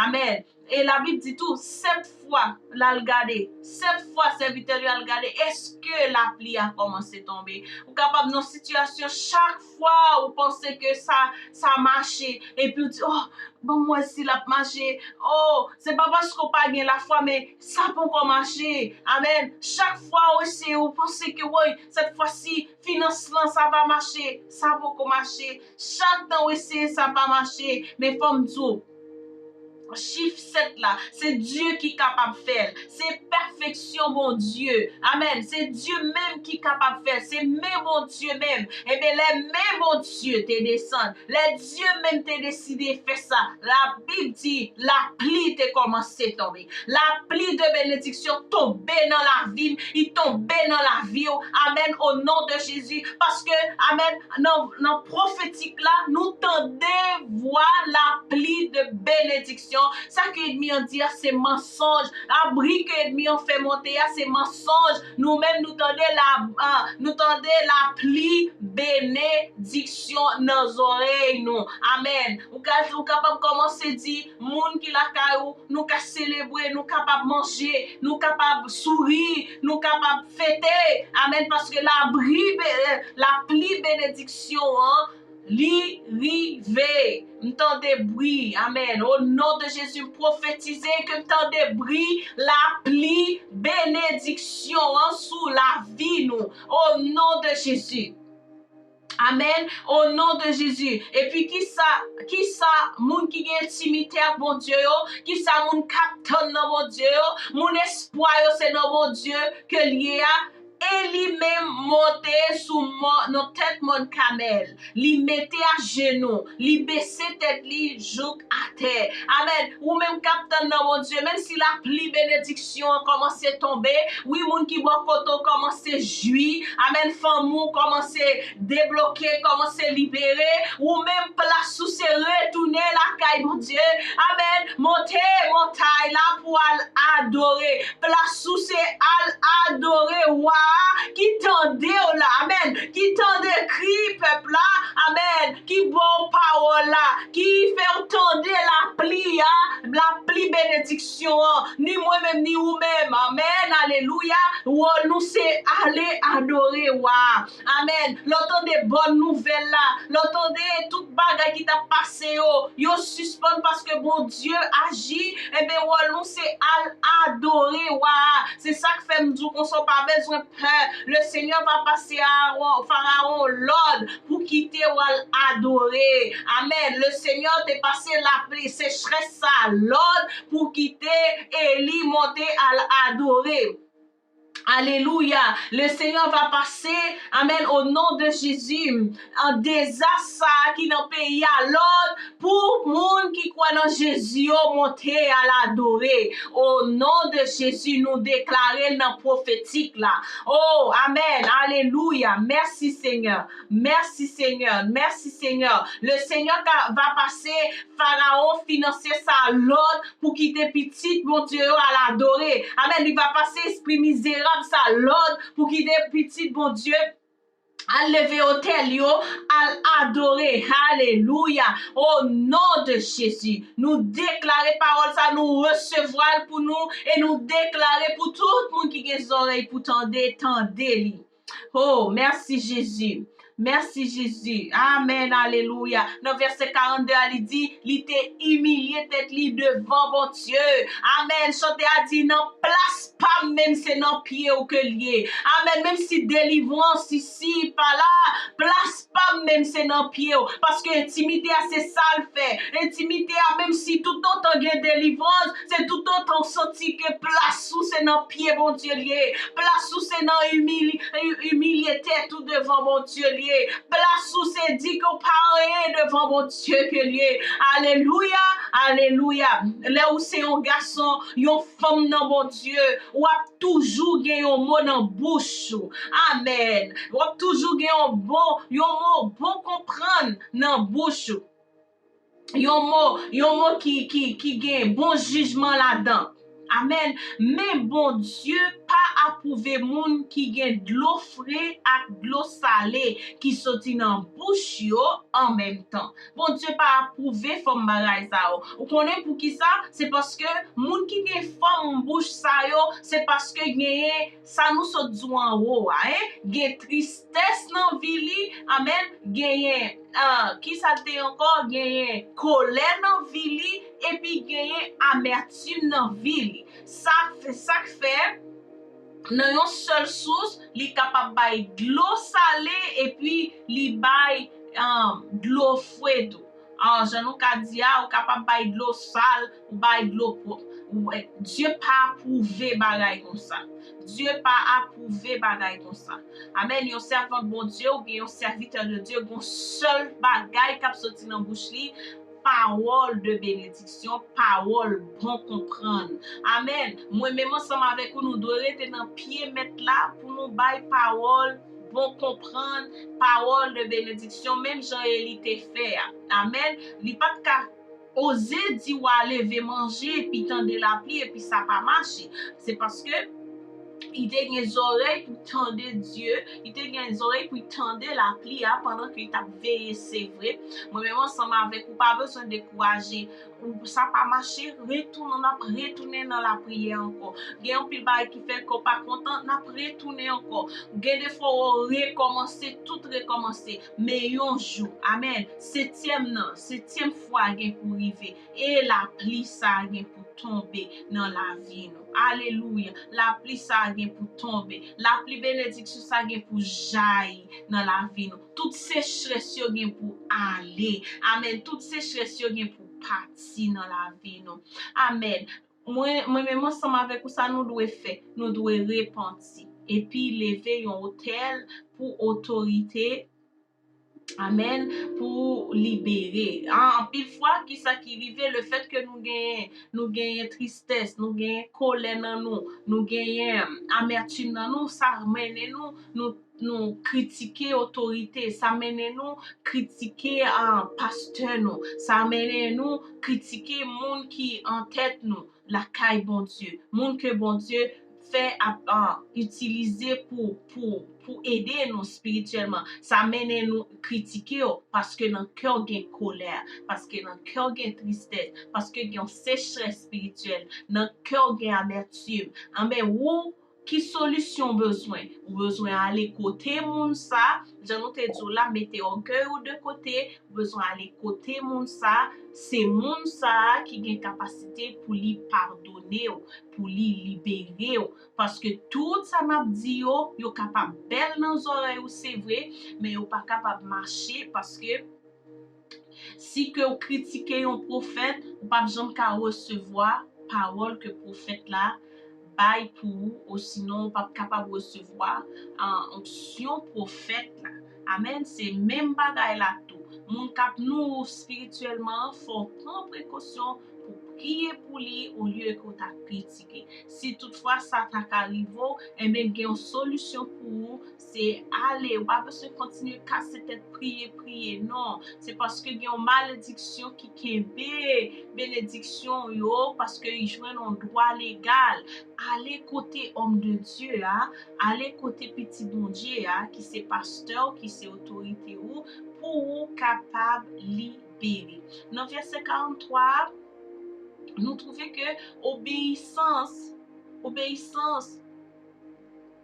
amèn. E Labib di tou, sèt fwa l al gade, sèt fwa sèvitè li al gade, èske lapli a kòmanse tonbe? Ou kapab nan sitiyasyon, chak fwa ou panse ke sa, sa mache, epi ou di, oh, ban m wè si l ap mache. Oh, se pa paske w pa gen lafwa, men sa poko mache. Amèn. Chak fwa ou eseye, ou panse ke, woy, sèt fwa si, finans lan, sa va mache. Sa poko mache. Chak tan ou eseye, sa pa mache. Men fò m di w, chif sèt la, se Dye ki kapab fè l. Se pèfeksyon Bondye. Amèn. Se Dye menm ki kapab fè l. Se men Bondye menm. Ebyen, lè men Bondye te desann, lè Dye menm te deside fè sa, Labib di, lapli te kòmanse tonbe. Lapli de benediksyon tonbe nan lavi m, li tonbe nan lavi w. Amèn, o non de Jezi. Paske, amèn, nan, nan pwofetik la, nou tande vwa lapli de benediksyon. Sa ke ènmi an di a, se mansonj. Labri ke ènmi an fè monte a, se mansonj. Nou menm, nou tande la, ah, nou tande lapli benediksyon nan zòrèy nou. Amèn. Ou ka, ou kapab kòmanse di, moun ki lakay ou, nou ka selebre, nou kapab manje, nou kapab souri, nou kapab fete. Amèn, paske labri be-, lapli benediksyon an, li rive. M tande bri. Amèn. O non de Jezi, m pwofetize ke m tande bri lapli benediksyon an sou lavi nou. O non de Jezi. Amèn. O non de Jezi. Epi kisa, kisa moun ki gen entimite ak Bondye yo, kisa moun k ap tann nan Bondye yo, moun espwa yo se nan Bondye ke l ye a, e li menm monte sou mòn, nan tèt mòn Kamèl. Li mete ajenou, li bese tèt li jouk atè. Amèn. Ou menm k ap tann nan Bondye, menm si lapli benediksyon an kòmanse tonbe, wi, moun ki bò kote w kòmanse jwi, amèn, fanmi w kòmanse debloke, kòmanse libere, ou menm plas ou se retounen lakay Bondye. Amèn. Monte montay la pou al adore. Plas ou se al adore wa a ki tande w la. Amèn. Ki tande kri pèp la. Amèn. Ki ba w pawòl la. Ki fè w tande lapli a. Lapli benediksyon an. Ni mwen menm, ni ou menm. Amèn. Alelouya. Wòl nou se ale adore wa a. Amèn. Lè w tande bòn nouvèl la, lè w tande tout bagay ki t ap pase yo, yo sispann paske Bondye aji, ebyen, wòl nou se al adore wa a. Se sa k fè m di w konsa, w pa bezwen pè. Le Seigneur va passer à Aaron, Pharaon, l'ordre pou kite w al adore. Amèn. Le Seigneur te pase lapli, sechrès sa, lòd pou kite Eli monte al adore. Alelouya. Le Seigneur va passer, amèn, o non de Jezi, an dezas sa a ki nan peyi a, lòd pou moun ki kwè nan Jezi yo monte al adore. O non de Jezi, nou deklare l nan pwofetik la. O, amèn. Alelouya. Mèsi, Senyè. Mèsi, Senyè. Mèsi, Senyè. Le Seigneur ka, va passer Faraon finansye sa lòd pou kite pitit Bondye yo al adore. Amèn. Li va pase espri mizerab sa lòd pou kite pitit Bondye al leve otèl yo, al adore. Alelouya. O non de Jezi, nou deklare pawòl sa, nou resevwa l pou nou e nou deklare pou tout moun ki gen zòrèy pou tande, tande li. Oh, mèsi Jezi. Mèsi, Jezi. Amèn. Alelouya. Nan vèsè karannde a, li di, li te imilye tèt li devan Bondye. Amèn. Chante a di, nan plas pa m menm, se nan pye w ke l ye. Amèn. Menm si delivrans isi pa la, plas pa m menm, se nan pye w. Paske entimite a, se sa l fè. Entimite a, menm si toutotan gen delivrans, se toutotan w santi ke plas ou se nan pye Bondye l ye. Plas ou se nan imili-, imilye tèt ou devan Bondye l ye. Plas ou se di ke w pa anyen devan Bondye ke l ye. Alelouya, alelouya. Lè ou se yon gason, yon fanm nan Bondye, w ap toujou gen yon mo nan bouch ou. Amèn. W ap toujou gen yon bon, yon mo bon konprann nan bouch ou. Yon mo, yon mo ki, ki, ki gen bon jijman ladan. Amèn. Men Bondye pa apwouve moun ki gen dlo fre ak dlo sale ki soti nan bouch yo an menm tan. Bondye pa apwouve fòm bagay sa yo. Ou konnen poukisa? Se paske moun ki gen fòm bouch sa yo, se paske genyen sa nou sot di w anwo a, en? Gen tristès nan vi li, amèn, genyen, ah, ki sa l te ye ankò? Genyen kolè nan vi li, epi genyen amètim nan vi li. Sa, sa k fè, nan yon sèl sous, li kapab bay dlo sale, epi li bay, ah, dlo fre tou. Ah, jan nou ka di a, ou kapab bay dlo sal, ou bay dlo pwòp. Ou, eh, Dye pa apwouve bagay konsa. Dye pa apwouve bagay konsa. Amèn. Yon sèvant Bondye oubyen yon sèvitè de Dye, gon sèl bagay k ap soti nan bouch li, pawòl de benediksyon, pawòl bon konprann. Amèn. Mwen menm ansanm avèk ou, nou dwe rete nan pye Mèt la pou nou bay pawòl bon konprann, pawòl de benediksyon, menm jan Eli te fè a. Amèn. Li pa t ka oze di w a leve manje epi tande lapli epi sa pa mache. Se paske li te gen zòrèy pou tande Dye, li te gen zòrèy pou tande lapli a pandan ke li t ap veye, se vre. Mwen menm ansanm avèk ou, pa bezwen dekouraje. Ou, sa pa mache, retounen, n ap retounen nan lapriyè ankò. Gen anpil bagay ki fè kò pa kontan, n ap retounen ankò. Gen de fwa w rekòmanse, tout rekòmanse. Men yon jou, amèn, setyèm nan, setyèm fwa gen pou rive. E lapli sa gen pou tonbe nan lavi nou. Alelouya. Lapli sa gen pou tonbe. Lapli benediksyon sa gen pou jayi nan lavi nou. Tout sechrès yo gen pou ale. Amèn. Tout sechrès yo gen pou pati nan lavi nou. Amèn. Mwen, mwen menm ansanm avèk ou, sa nou dwe fè? Nou dwe repanti. Epi leve yon otèl pou otorite. Amèn. Pou libere. An, anpil fwa, kisa ki rive? Lefètke nou genyen, nou genyen tristès, nou genyen kolè nan nou, nou genyen amètim nan nou, sa mennen nou, nou, nou kritike otorite, sa mennen nou kritike, ah, pastè nou, sa mennen nou kritike moun ki antèt nou lakay Bondye, moun ke Bondye fè ap, ah, itilize pou, pou, pou ede nou espirityèlman. Sa mennen nou kritike yo, paske nan kè w gen kolè, paske nan kè w gen tristès, paske gen yon sechrès espirityèl, nan kè w gen amètim. Anben, ou, ki solisyon w bezwen? Ou bezwen ale kote moun sa, jan nou te di w la, mete ògèy ou de kote, ou bezwen ale kote moun sa, se moun sa ki gen kapasite pou li padone w, pou li libere w. Paske tout sa n ap di yo, yo kapab bèl nan zòrèy ou, se vre, men yo pa kapab mache, paske si ke w kritike yon pwofèt, ou p ap janm ka resevwa pawòl ke pwofèt la bay pou ou, osinon ou p ap kapab resevwa, ah, onksyon pwofèt la. Amèn. Se menm bagay la tou. Moun k ap nouri w espirityèlman an, fò w pran prekosyon pou priye pou li olye ke w ta kritike. Si toutfwa sa ta ka rive w, enben, gen yon solisyon pou ou, se ale. Ou pa bezwen kontinye kase tèt, priye, priye, non. Se paske gen yon malediksyon ki kenbe benediksyon w yo, paske y jwenn yon dwa legal. Ale kote òm de Dye a, ale kote pitit Bondye a, ki se pastè w, ki se otorite ou, pou ou kapab libere. Nan vèsè karantwa a, nou twouve ke obeyisans, obeyisans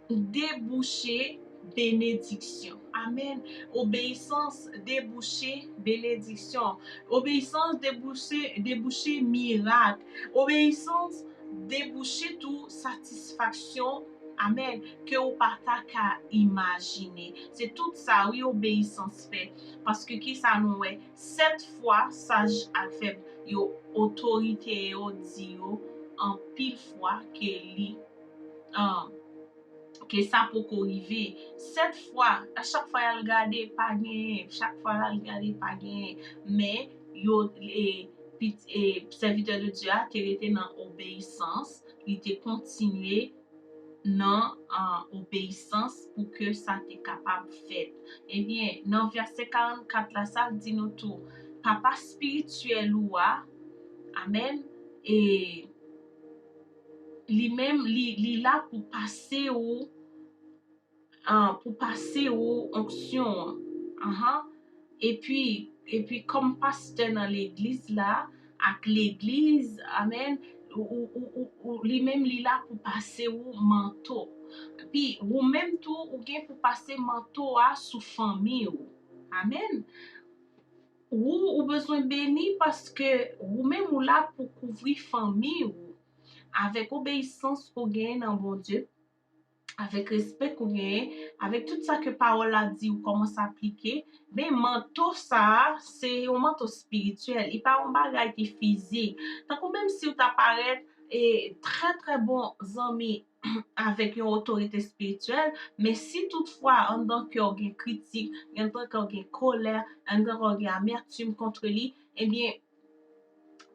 debouche benediksyon. Amèn. Obeyisans debouche benediksyon. Obeyisans debouche, debouche mirak. Obeyisans debouche tou satisfaksyon. Amèn. Ke ou pa ta ka imajine. Se tout sa, wi, obeyisans fè. Paske ki sa nou wè? Sèt fwa saj ak fèb yo, otorite yo di yo anpil fwa ke li, ah, ke sa poko rive. Sèt fwa, a chak fwa y al gade, pa genyen. Chak fwa y al gade, pa genyen. Men, yo, e, pit-, e, sèvitè de Dye a te rete nan obeyisans, li te kontinye nan, ah, obeyisans pou ke sa te kapab fèt. Ebyen, nan vèsè karannkat la, sa di nou tou, papa espirityèl ou a, amèn, e li menm, li, li la pou pase ou, ah, pou pase ou onksyon an. Ahan. Epi, epi kòm pastè nan legliz la, ak legliz, amèn, ou, ou, ou, ou, ou, li menm li la pou pase ou manto. Epi ou menm tou, ou gen pou pase manto a sou fanmi ou. Amèn. Ou, ou bezwen beni paske ou menm ou la pou kouvri fanmi ou avèk obeyisans ou genyen nan Bondye, avèk respè ke w genyen, avèk tout sa ke pawòl la di ou kòmanse aplike, men manto sa a, se yon manto espirityèl, li pa yon bagay ki fizik. Tankou menm si w ta parèt, e, trè, trè bon zanmi avèk yon otorite espirityèl, men si toutfwa anndan kè w gen kritik, anndan kè w gen kolè, anndan kè w gen amètim kont li, ebyen,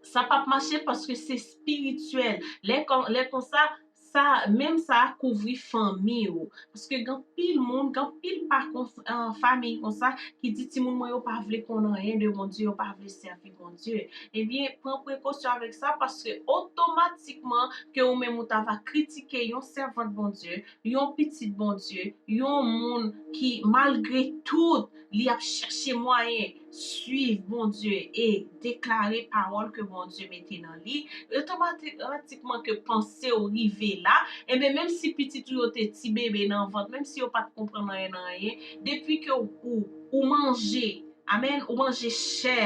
sa p ap mache paske se espirityèl. Lè kon-, lè konsa, sa, menm sa a kouvri fanmi w. Paske gen anpil moun, gen anpil pa kon-, ah, fanmi konsa ki di timoun mwen yo pa vle konn anyen de Bondye, yo pa vle sèvi Bondye. Ebyen, pran prekosyon avèk sa paske otomatikman ke ou menm ou ta va kritike yon sèvant Bondye, yon pitit Bondye, yon moun ki malgre tout, li ap chèche mwayen swiv Bondye e deklare pawòl ke Bondye mete nan li, otomatikman ke panse w rive la, ebyen, menm si pitit ou yo te ti bebe nan vant, menm si yo pa t konprann anyen nan anyen, depi ke ou, ou manje, amèn, ou manje chè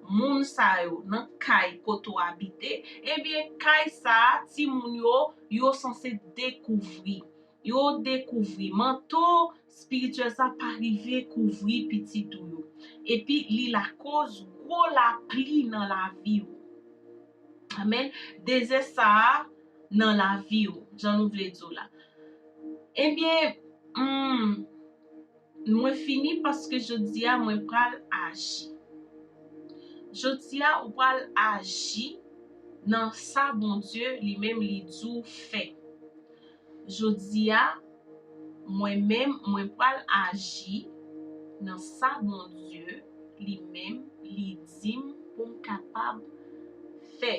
moun sa yo nan kay kote w abite, ebyen, kay sa a, timoun yo, yo sanse dekouvri. Yo dekouvri manto espirityèl sa pa rive kouvri pitit ou yo. Epi li lakoz gwo lapli nan lavi w. Amèn. Dezè sa a nan lavi w, jan nou vle di w la. Ebyen, hmm, mwen fini paske jodi a mwen pral aji. Jodi a ou pral aji nan sa Bondye li menm li di w fè. Jodi a, mwen menm, mwen pral aji nan sa Bondye li menm li di m pou m kapab fè.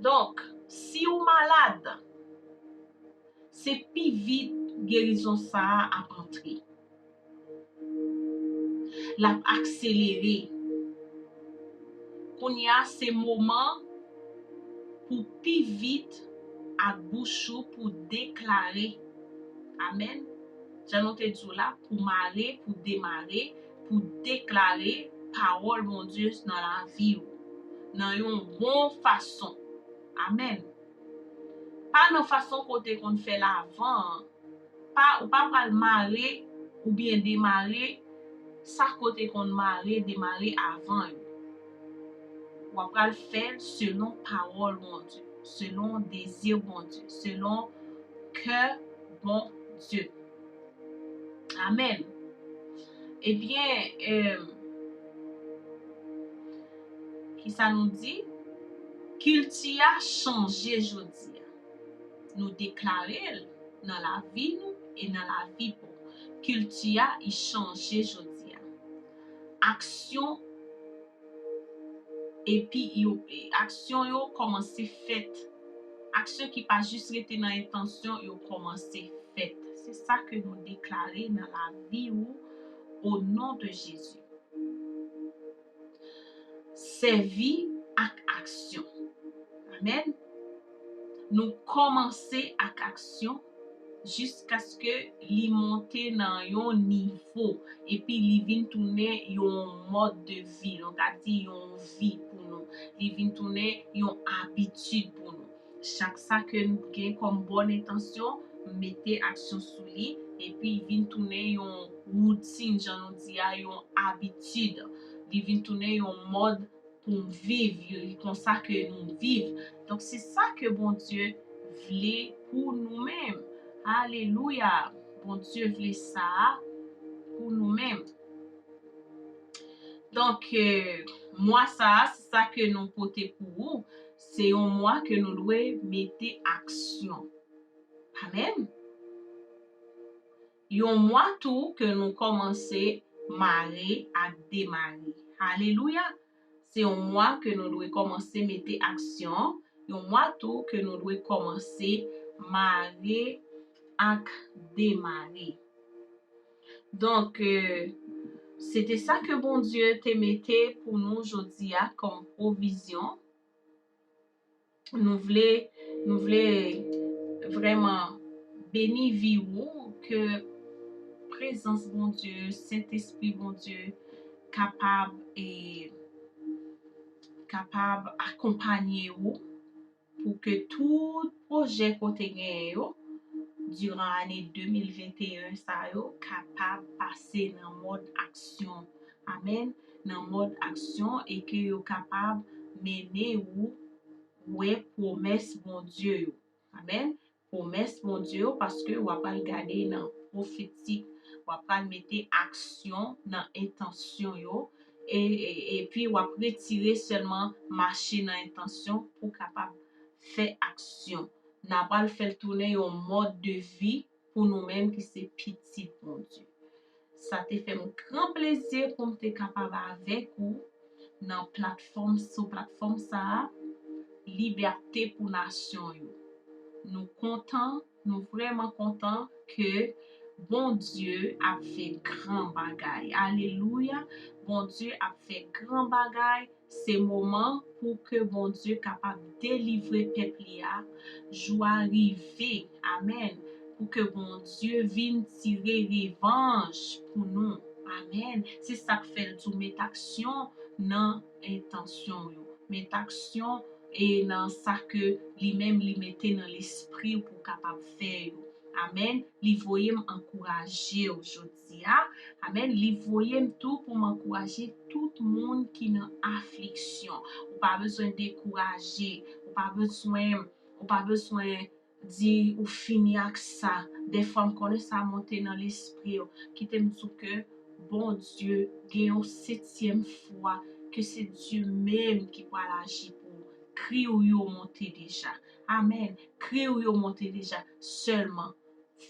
Donk, si w malad, se pi vit gerizon sa a ap antre. L ap akselere. Kounye a, se moman pou pi vit ak bouch ou pou deklare. Amèn. Jan nou te di w la, pou mare, pou demare, pou deklare pawòl Bondye nan lavi w. Nan yon bon fason. Amèn. Pa nan fason ke w te konn fè l avan an. Pa, ou pa pral mare oubyen demare sa ke w te konn mare, demare avan yo. W ap pral fè l selon pawòl Bondye, selon dezi Bondye, selon kè Bondye. Amèn. Ebyen, em, kisa nou di? Kilti a chanje jodi a. Nou deklare l nan lavi nou e nan lavi pa w. Kilti a, li chanje jodi a. Aksyon, epi yo, e, aksyon yo kòmanse fèt. Aksyon ki pa jis rete nan entansyon, yo kòmanse fèt. Se sa ke nou deklare nan lavi ou, o non de Jezi. Sèvi ak aksyon. Amèn. Nou kòmanse ak aksyon, jiskaske li monte nan yon nivo, epi li vin tounen yon mòd de vi, nou ka di yon vi pou nou. Li vin tounen yon abitid pou nou. Chak sa ke nou gen kòm bòn entansyon, mete aksyon sou li, epi vin tounen yon woutin, jan nou di a, yon abitid. Li vin tounen yon mòd pou m viv, yo, konsa ke nou viv. Donk, se sa ke Bondye vle pou nou menm. Alelouya! Bondye vle sa pou nou menm. Donk, eh, mwa sa a, se sa ke nou pote pou ou. Se yon mwa ke nou dwe mete aksyon. Amèn. Yon mwa tou ke nou kòmanse mare ak demare. Alelouya! Se yon mwa ke nou dwe kòmanse mete aksyon. Yon mwa tou ke nou dwe kòmanse mare ak demare. Donk, eh, se te sa ke Bondye te mete pou nou jodi a kòm pwovizyon. Nou vle, nou vle vrèman beni vi ou, ke prezans Bondye, Sentespri Bondye kapab, e, kapab akonpanye ou pou ke tout pwojè ke w te genyen yo diran ane de mil venteyen sa yo kapab pase nan mòd aksyon. Amèn. Nan mòd aksyon e ke yo kapab mennen ou wè pwomès Bondye yo. Amèn. Pwomès Bondye yo, paske w ap al gade nan pwofetik, w ap al mete aksyon nan entansyon yo, e, e, epi w ap retire sèlman mache nan entansyon pou w kapab fè aksyon. N ap al fè l tounen yon mòd de vi pou nou menm ki se pitit Bondye. Sa te fè m gran plezi pou m te kapab avèk ou nan platfòm, sou platfòm sa a, Libète pou Nasyon yo. Nou kontan, nou vrèman kontan ke Bondye ap fè gran bagay. Alelouya! Bondye ap fè gran bagay. Se moman pou ke Bondye kapab delivre pèp li a. Jou a rive. Amèn. Pou ke Bondye vin tire revanj pou nou. Amèn. Se sa k fè l di w met aksyon nan entansyon yo. Met aksyon e nan sa ke li menm li mete nan lespri w pou w kapab fè yo. Amèn. Li voye m ankouraje w jodi a. Amèn. Li voye m tou pou m ankouraje tout moun ki nan afliksyon. Ou pa bezwen dekouraje. Ou pa bezwen, ou pa bezwen di ou fini ak sa. Dèfwa m konnen sa monte nan lespri w. Kite m di w ke Bondye gen yon setyèm fwa, ke se Dye menm ki pral aji pou ou. Kri w yo monte deja. Amèn. Kri w yo monte deja. Sèlman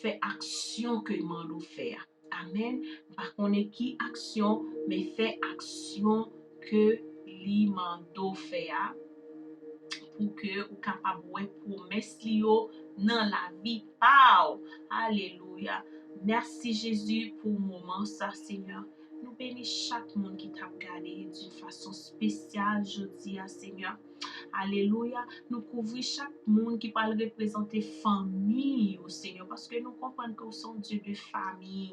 fè aksyon ke l mande w fè a. Amèn. M pa konnen ki aksyon, men fè aksyon ke li mande w fè a, pou ke ou kapab wè pwomès li yo nan lavi pa w. Alelouya. Mèsi, Jezi, pou moman sa, Senyè. Nou beni chak moun ki t ap gade d'une façon spéciale jodi a, Senyè. Alelouya. Nou kouvri chak moun ki pral reprezante fanmi yo, Senyè, paske nou konprann ke w se yon Dye de fanmi.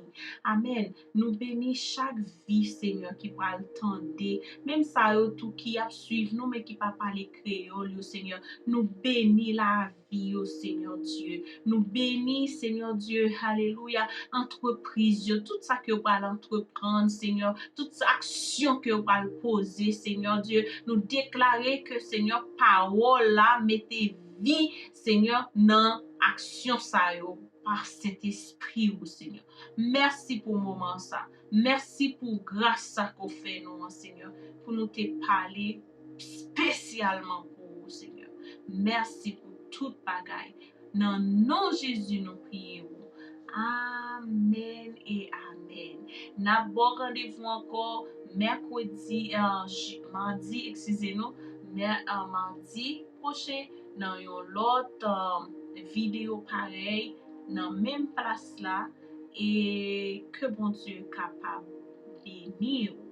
Amèn. Nou beni chak vi, Senyè, ki pral tande. Menm sa yo tou ki ap swiv nou, men ki pa pale kreyòl yo, Senyè. Nou beni lavi yo, Senyè Dye. Nou beni, Senyè Dye, alelouya, antrepriz yo, tout sa ke yo pral antreprann, Senyè, tout aksyon ke yo pral poze, Senyè Dye. Nou deklare ke, Senyè, pawòl la mete vi, Senyè, nan aksyon sa yo pa Sentespri ou, Senyè. Mèsi pou moman sa. Mèsi pou gras sa ke w fè nou an, Senyè, pou nou te pale espesyalman pou ou, Senyè. Mèsi pou tout bagay. Nan non Jezi, nou priye ou. Amèn e amèn. N ap ba w randevou ankò mèkredi, eh, ji-, madi, eskize nou, mè-, eh, madi pwochen nan yon lòt, eh, videyo parèy nan menm plas la, e ke Bondye kapab beni w.